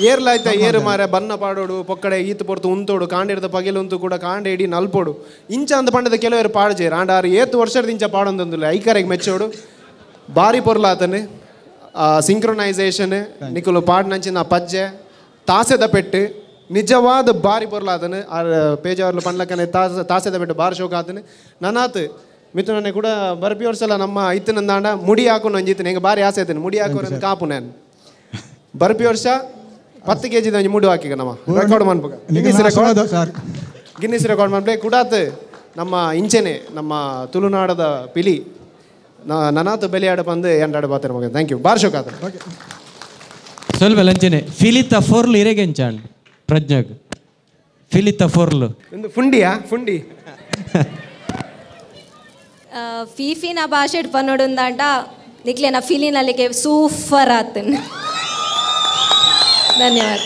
S4: ಏರ್ಲಾಯ್ತ ಏರು ಮಾರೆ ಬನ್ನ ಪಾಡೋಡು ಪೊಕ್ಕಡೆ ಈತು ಪೊರ್ತು ಉಂತೋಡು ಕಾಂಡಿರ್ದ ಪಗೆಲುಂತು ಕೂಡ ಕಾಂಡೆ ಇಡೀ ನಲ್ಪೋಡು ಇಂಚ ಅಂದ ಪಂಡದ ಕೆಲವರು ಪಾಡ್ಜೇರು ಆಂಡ ಆರು ಏತು ವರ್ಷದ ಇಂಚ ಪಾಡೊಂದೊಂದಿಲ್ಲ ಐಕರೆಗೆ ಮೆಚ್ಚೋಡು ಬಾರಿ ಪೊರ್ಲಾತನೆ ಸಿಂಕ್ರೊನೈಸೇಷನ್ ನಿಕುಲು ಪಾಡ್ನಂಚಿನ ಪಜ್ಜೆ ತಾಸೆದ ಪೆಟ್ಟು ನಿಜವಾದ ಬಾರಿ ಪೊರ್ಲಾತನೆ ಆರ್ ಪೇಜಾವರ್ಲು ಪಂಡ್ಲಕ್ಕನೆ ತಾಸೆದ ಪೆಟ್ಟು ಬಾರಿ ಶೋಕ ಆತನೆ ನನಾತ್ ಮಿಥುನನೆ ಕೂಡ ಬರ್ಪಿ ವರ್ಷಲ ನಮ್ಮ ಇತ್ತಿನಂದಾಂಡ ಮುಡಿ ಹಾಕೊಂಡು ಒಂಜಿತ್ತನೆ ಹೆಂಗೆ ಬಾರಿ ಆಸೆ ಆಯ್ತಾನೆ ಮುಡಿ ಹಾಕೋರು ಕಾಪು ನಾನು ಬರ್ಪಿ ವರ್ಷ 10 ಕೆ ಜಿ ಮುಡು ಹಾಕಿ ನಮ್ಮ ರೆಕಾರ್ಡ್ ಮನ್ಪುಗ ಗಿನ್ನಿಸ್ ರೆಕಾರ್ಡ್ ಮನ್ಪೆ ಕುಡಾತ್ ನಮ್ಮ ಇಂಚೆನೆ ನಮ್ಮ ತುಳುನಾಡದ ಪಿಲಿ ನನಾತು ಬೆಲೆಯಾಡ ಬಂದು ಎಂಟಾಡ ಬಾತಾರೆ ಮಗ. Thank you bar ಶೋಕ್ ಆತ
S6: ಸ್ವಲ್ಪ ಲಂಚನೆ ಫಿಲಿತ ಫೋರ್ಲು ಇರೆಗೆಂಚಾಣ್ ಪ್ರಜ್ಞಾಗ್ ಫಿಲಿತ ಫೋರ್ಲು
S4: ಒಂದು ಫುಂಡಿಯಾ ಫುಂಡಿ
S5: ಫೀಫಿನ ಭಾಷೆಡ್ ಪನ್ನೊಡುಂದಾಂಡ ನಿಕ್ಲೆನ ಫಿಲಿನಲ್ಲಿಗೆ ಸೂಫರ್ ಆತನ್. ಧನ್ಯವಾದ.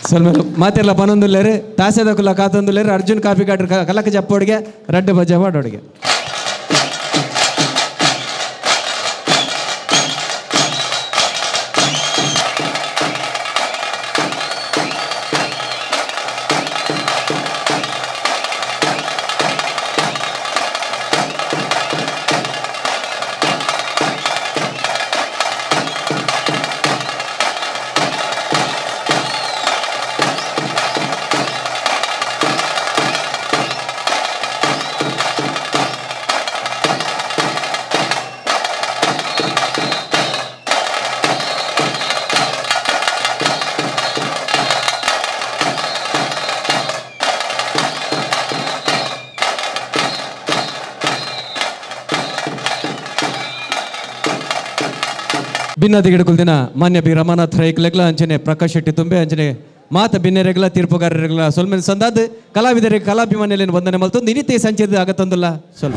S6: ಸ್ವಲ್ಪ ಮಾತೆಲ್ಲ ಪನೊಂದುಲ್ಲೇರು ತಾಸೆದಕುಲ್ಲ ಕಾತೊಂದುಲ್ಲೇರು ಅರ್ಜುನ್ ಕಾಪಿ ಕಾಟ್ರು ಕಲಕ ಜಪ್ಪೋಡಿಗೆ ರಡ್ಡು ಬಜ್ಜೆ ಪಾಡೋಡಿಗೆ. ಭಿನ್ನದಿಗಿಡಕುಲ್ದಿನ ಮಾನ್ಯ ಬಿ ರಮಾನಾಥ್ ರೈಕ್ಲೆಗ್ಲ ಅಂಚನೆ ಪ್ರಕಾಶ್ ಶೆಟ್ಟಿ ತುಂಬೆ ಅಂಚನೆ ಮಾತ ಬಿನ್ನೆರೆಗ್ಲ ತೀರ್ಪುಗಾರರೆಗ್ಲ ಸೊಲ್ಮೆನ್ ಸಂದಾದ್ ಕಲಾವಿದರಿಗೆ ಕಲಾಭಿಮಾನಿಗಳನ್ನು ವಂದನೆ ಮಲ್ತೊಂದು ಇನ್ನಿತೆ ಸಂಚೇದ ಆಗತ್ತೊಂದಲ್ಲ ಸ್ವಲ್ಪ.